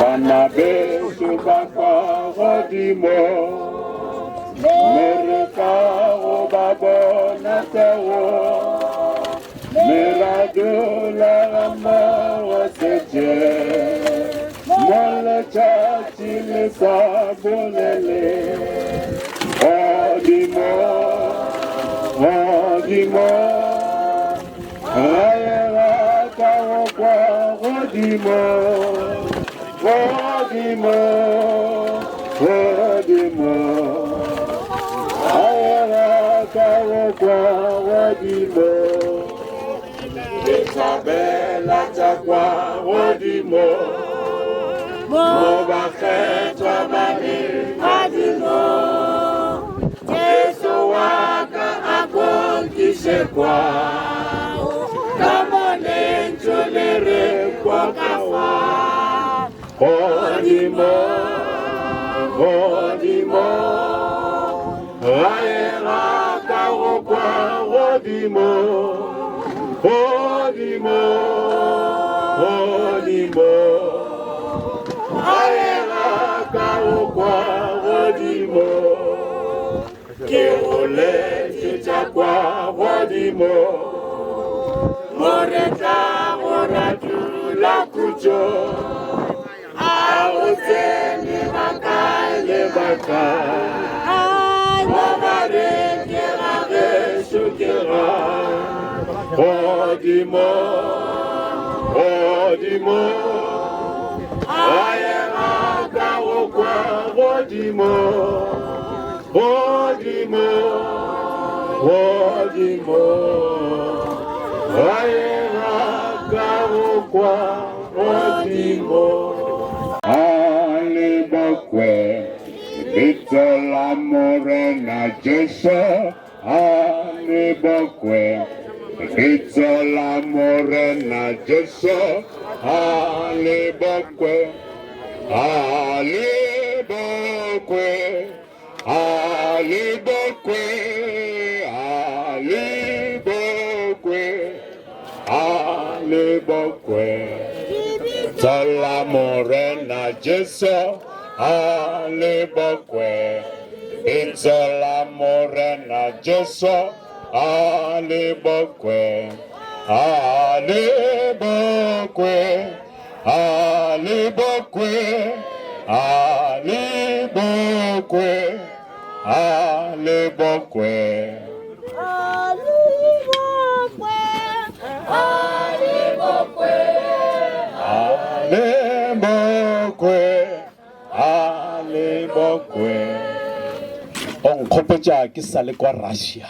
Bana beso ba kwa godimo, mme re ka go ba bona teo, mme ra dula ga mmogo setše, mo letšatši le sa bolele. Godimo, godimo, gae ga ka go kwa godimo. Godimo, godimo, gae ga ka go kwa godimo. Ke thabela tša kwa godimo, mo bakgethwa ba legodimo. Jesu wa ka a konkiše kwa, ka mo lentšu le re kwa ka fa. Godimo, godimo, gae ga ka go kwa godimo. Godimo, godimo, gae ga ka go kwa godimo. Ke goletše tša kwa godimo, mo re tlago ra dula khutšo. A go tsene ba kae le ba kae, mo ba re ke ga gešo ke ga. Godimo, godimo, gae ga ka go kwa godimo. Godimo, godimo, gae ga ka go kwa godimo. A le bokwe lebitso la Morena Jesu, a le bokwe lebitso la Morena Jesu, a le bokwe, a le bokwe, a le bokwe, a le bokwe. Bitso la Morena Jesu a le bokwe. Bitso la Morena Jesu a le bokwe. A le bokwe. A le bokwe. A le bokwe. A le bokwe. A le bokwe. A le bokwe. A le bokwe. A le bokwe. O nkgopotša ke sa le kwa Russia.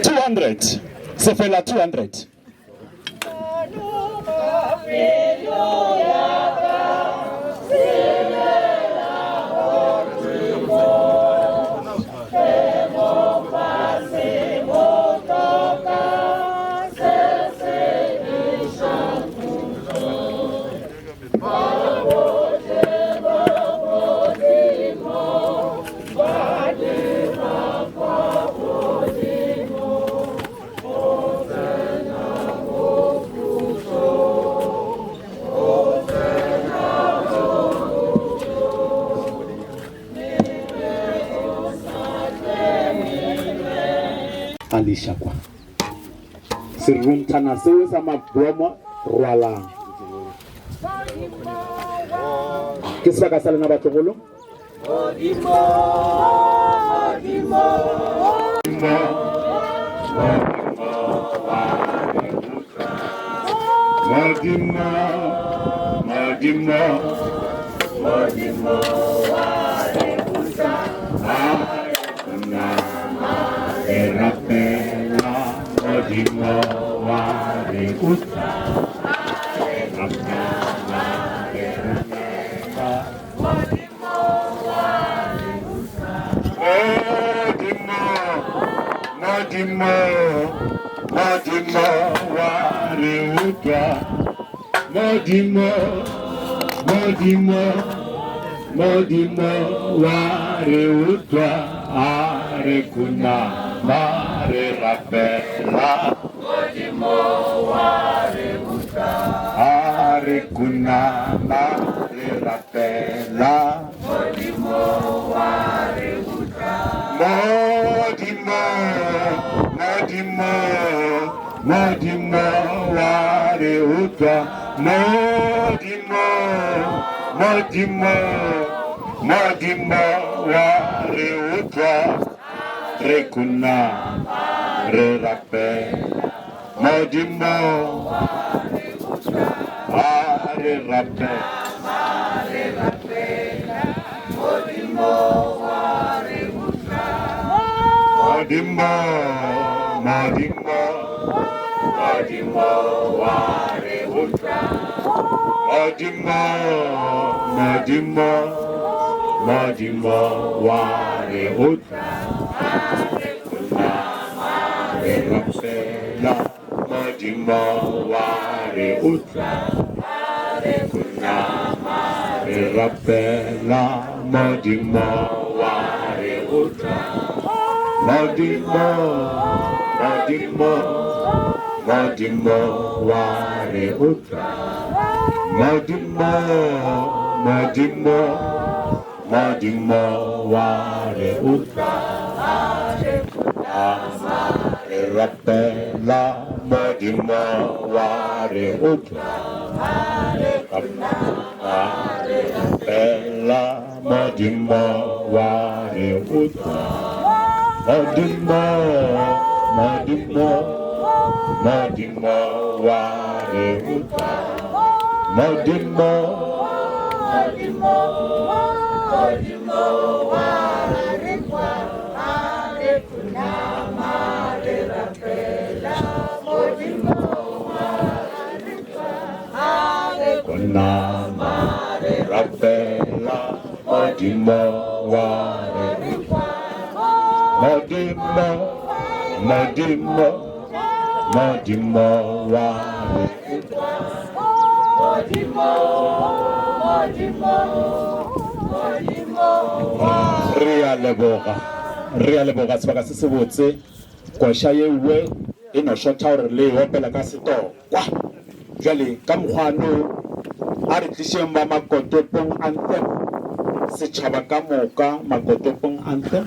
200 sefela 200. A le iša kwa serunthana seo sa mablomo rwalang. Ke sebaka sa lena batlogolo. Modimo, Modimo, Modimo wa re utlwa, a re rapela, Modimo wa re utlwa, re rapela, re rapela. Modimo, Modimo, Modimo wa re utlwa. Modimo, Modimo, Modimo wa re utlwa. A re khunama re rapela. Modimo wa re utlwa. A re khunama re rapela. Modimo wa re utlwa. Modimo, Modimo, Modimo wa re utlwa. Modimo, Modimo, Modimo wa re utlwa. Re khunama re rapela. Modimo a re rapela. Modimo, Modimo, Modimo wa re utlwa. Modimo, Modimo, Modimo wa re utlwa. Re rapela. Modimo wa re utlwa. Re rapela. Modimo wa re utlwa. Modimo, Modimo, Modimo wa re utlwa. Modimo, Modimo, Modimo wa re utlwa. Re rapela. Modimo wa re utlwa. Re rapela. Modimo wa re utlwa. Modimo, Modimo, Modimo wa re utlwa. Modimo, Modimo, Modimo wa re kwa. A re khunama re rapela. Modimo wa re kwa. A re khunama re rapela. Modimo wa re kwa. Modimo, Modimo, Modimo wa re kwa. Modimo, Modimo, Modimo wa Re a leboga, re a leboga sebaka se se botse. Koša yeuwe e no šotha gore le e opela ka setokwa. Bjale ka mokgwa no, a re tlišeng ba Makotopong Anthem, setšhaba ka moka, Makotopong Anthem.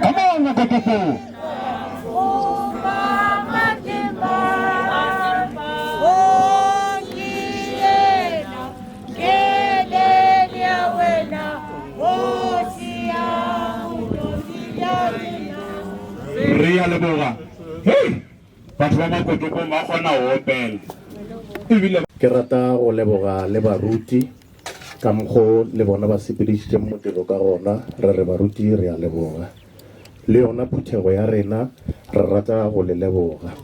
Come on, Makotopo. Re a leboga. Hei, batho ba Makotopong ba kgona go opela. Ebile. Ke rata go leboga le baruti ka mokgo le bona ba sepedišitšeng modiro ka gona. Re re baruti re a leboga. Le yona phuthego ya rena re rata go le leboga.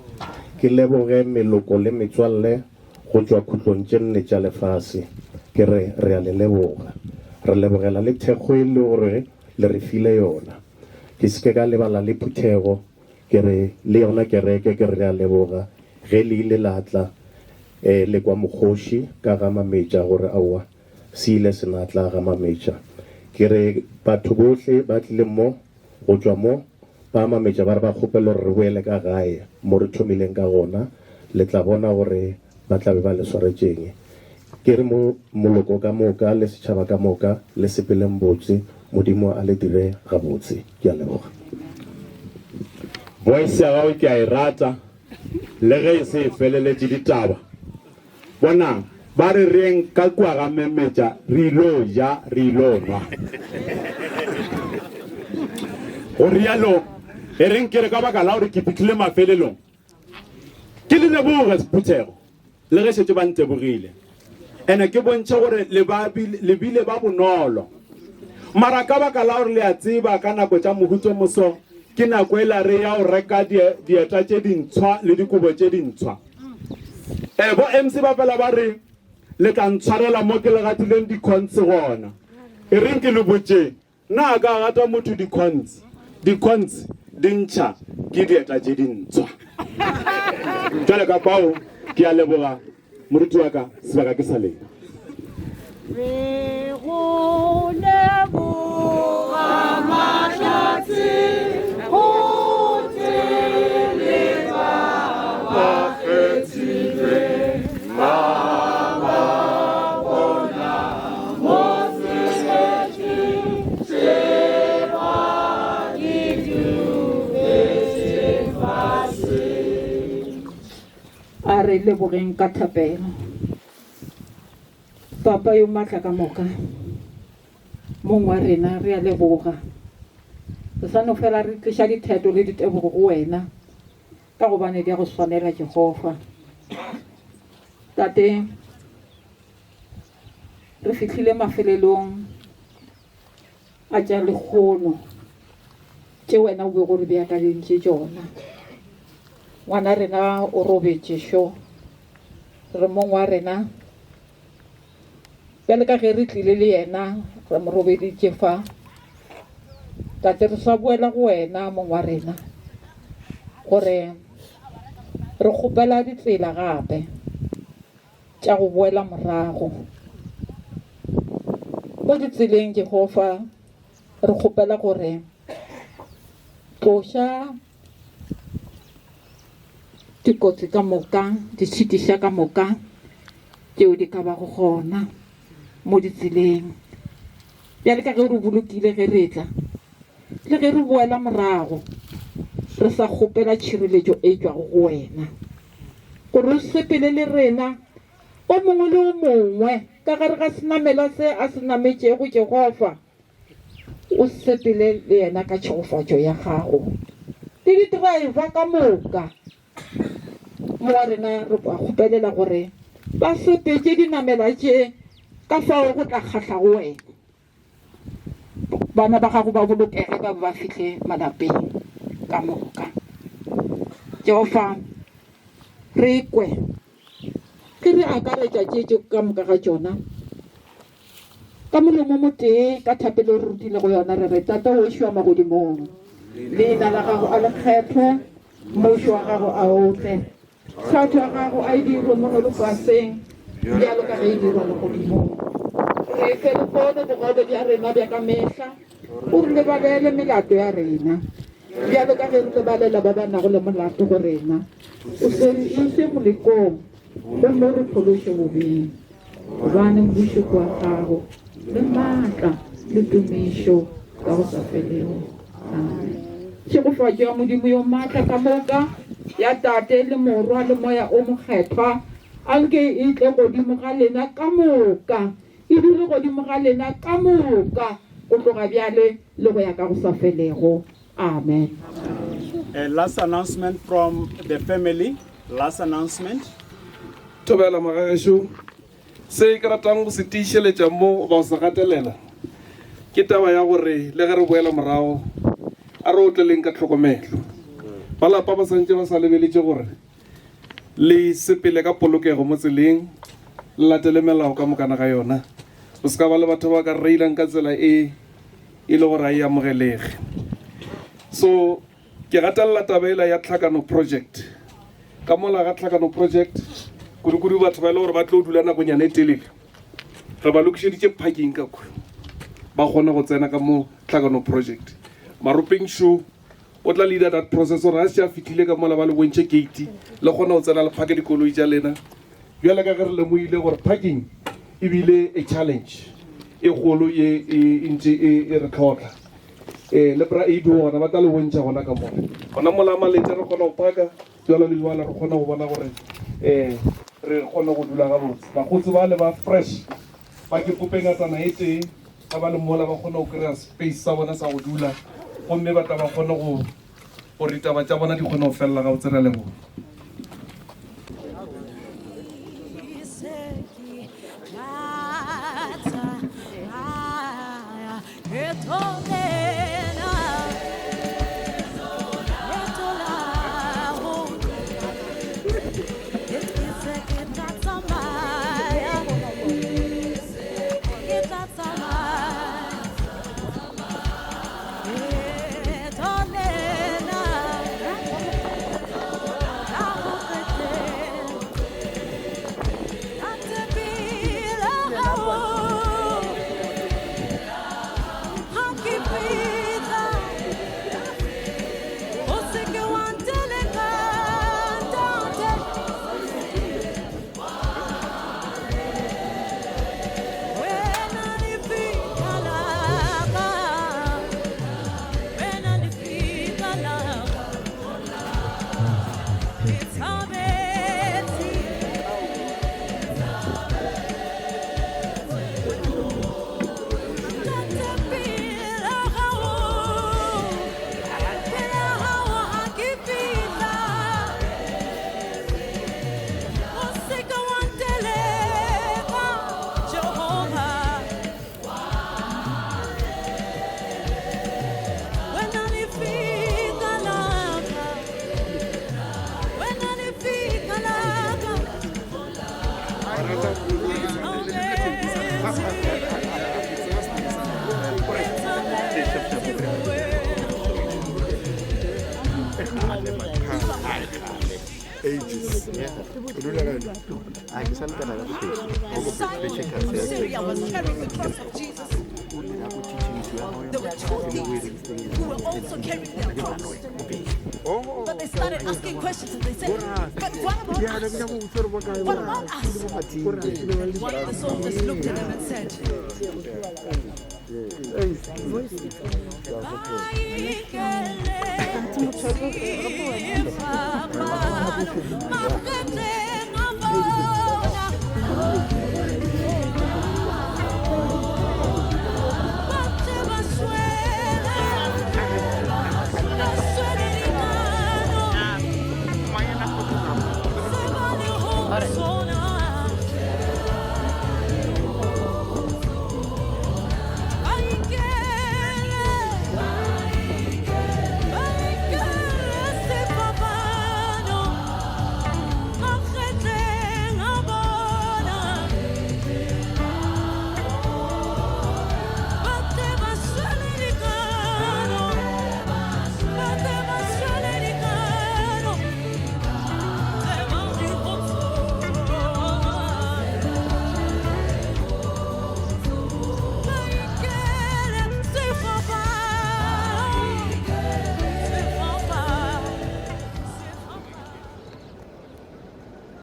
Ke leboge meloko le metswalle go tšwa khutlong tše nne tša lefase. Ke re re a le leboga. Re lebogela le thekgo e le gore le re file yona. Ke se ke ka lebala le phuthego, ke re le yona kereke ke re re a leboga ge le ile la tla e le kwa mokgoši ka ga Mametša gore aowa se ile se na tla ga Mametša. Ke re batho bohle ba tlileng mo go tšwa mo ba Mametša ba re ba kgopela gore re boele ka gae mo re thomileng ka gona, le tla bona gore ba tla be ba le swaretšeng. Ke re mo moloko ka moka le setšhaba ka moka le sepeleng botse, Modimo a le dire gabotse. Ke a leboga. Voice ya gago ke a e rata le ge e se e feleletše ditaba. Bonang, ba re reng ka kua ga Memetša, re ilo ja, re ilo nwa. Go rialo, e reng ke re ka baka la gore ke fihlile mafelelong, ke le leboge phuthego, le ge šetše ba ntebogile. Ene ke bontšhe gore le ba le bile ba bonolo. Mara ka baka la gore le a tseba ka nako tša mohutomoso ke nako ela re ya go reka dieta tše dintshwa le dikobo tše dintshwa. E, bo MC ba fela ba re le tla ntshwarela mo ke le gatileng dikhonse gona. E reng ke le botšeng, na a ka gata motho dikhonse? Dikhonse di ntšha ke dieta tše dintshwa. Jwale ka fao ke a leboga moruti wa ka, sebaka ke sa lena. Re go leboga mahlatse go tee le ba ba kgethilweng ba ba bona mo tseleng tše ba di dumetše fase. A re lebogeng ka thapelo. Papa yo maatla ka moka, Mong wa rena, re a leboga. Re sa no fela re tliša ditheto le ditebogo go wena, ka gobane di a go swanela, Jehofa. Tate, re fihlile mafelelong a tša lekgono tše wena o bego re beakadintše tšona. Ngwana rena o robetše šo. Re mong wa rena, bjale ka ge re tlile le yena, re mo robeditše fa. Tate, re sa boela go wena, mong wa rena, gore re kgopela ditsela gape tša go boela morago. Mo ditseleng, Jehofa, re kgopela gore tloša Dikotsi ka moka, ditšhitiša ka moka tšeo di ka bago gona mo ditseleng. Bjale ka ge re bolokile ge re tla, le ge re boela morago, re sa kgopela tšhireletšo e tšwago go wena, gore o sepele le rena, o mongwe le o mongwe ka gare ga senamelwa se a se nametšego, Jehofa. O sepele le yena ka tšhegofatšo ya gago le didraiva ka moka. Mo wa rena re ba kgopelela gore ba sepetše dinamela tše ka fao go tla kgahlago wena. Bana ba gago ba bolokege ba be ba fihle malapeng ka moka. Jehofa, re kwe ge re akaretša tše tše ka moka ga tšona. Ka molomo motee, ka thapelo re rutilego yona, re re, Tata wešo wa magodimong, leina la gago a le kgethwe, mmušo wa gago a o tle, thato ya gago a e dirwe mono lefaseng bjalo ka ge e dirwa legodimong. Re fe lehono bogobe bja rena bja ka mehla, o re lebalele melato ya rena, bjalo ka ge re lebalela ba ba nago le molato go rena. O se re iše molekong, gomme o re phološe bobeng. Gobane mmušo ke wa gago, le maatla, le tumišo ka go sa felego. Amen. Tšhegofatšo ya Modimo yo maatla ka moka, ya Tate le Morwa le Moya o Mokgethwa, anke e tle godimo ga lena ka moka, e dule godimo ga lena ka moka, go tloga bjale le go ya ka go sa felego. Amen. A last announcement from the family. Last announcement. Thobela magagešo, se ke ratang go se tiišeletša mo goba go se gatelela ke taba ya gore le ge re boela morago a re otleleng ka tlhokomelo. Ba lapa ba santše ba sa lebeletše gore le sepele ka polokego mo tseleng, le latele melao ka mokana ga yona. Go se ka ba le batho ba ka reilang ka tsela e e le gore a e amogelege. So ke gatelela taba ela ya Tlhakano Project. Ka mola ga Tlhakano Project, kudu-kudu batho ba e le gore ba tlo dula nakonyana e telele, re ba lokišeditše parking ka kwa, ba kgone go tsena ka mo Tlhakano Project. Maropeng Show o tla leader that process gore ga se a fihlile ka mola ba le bontšhe gate le kgone go tsena le phake dikoloi tša lena. Bjale ka ge re lemogile gore parking e bile a challenge e kgolo ye e ntše e re tlhotla, le bra Ado gona ba tla le bontšha gona ka mola. Gona mola Malete re kgona go parka jwalo le jwalo, re kgona go bona gore re kgone go dula gabotse. Bakgotsi ba le ba fresh ba ke kope ngatana e tee ga ba le mola ba kgone go kry-a space sa bona sa go dula, gomme ba tla ba kgone go gore ditaba tša bona di kgone go felela gabotse. Re a leboga. Syria was carrying the cross of Jesus. There were two thieves who were also carrying their cross. But they started asking questions and they said, but what about us? What about us? And one of the soldiers looked at them and said,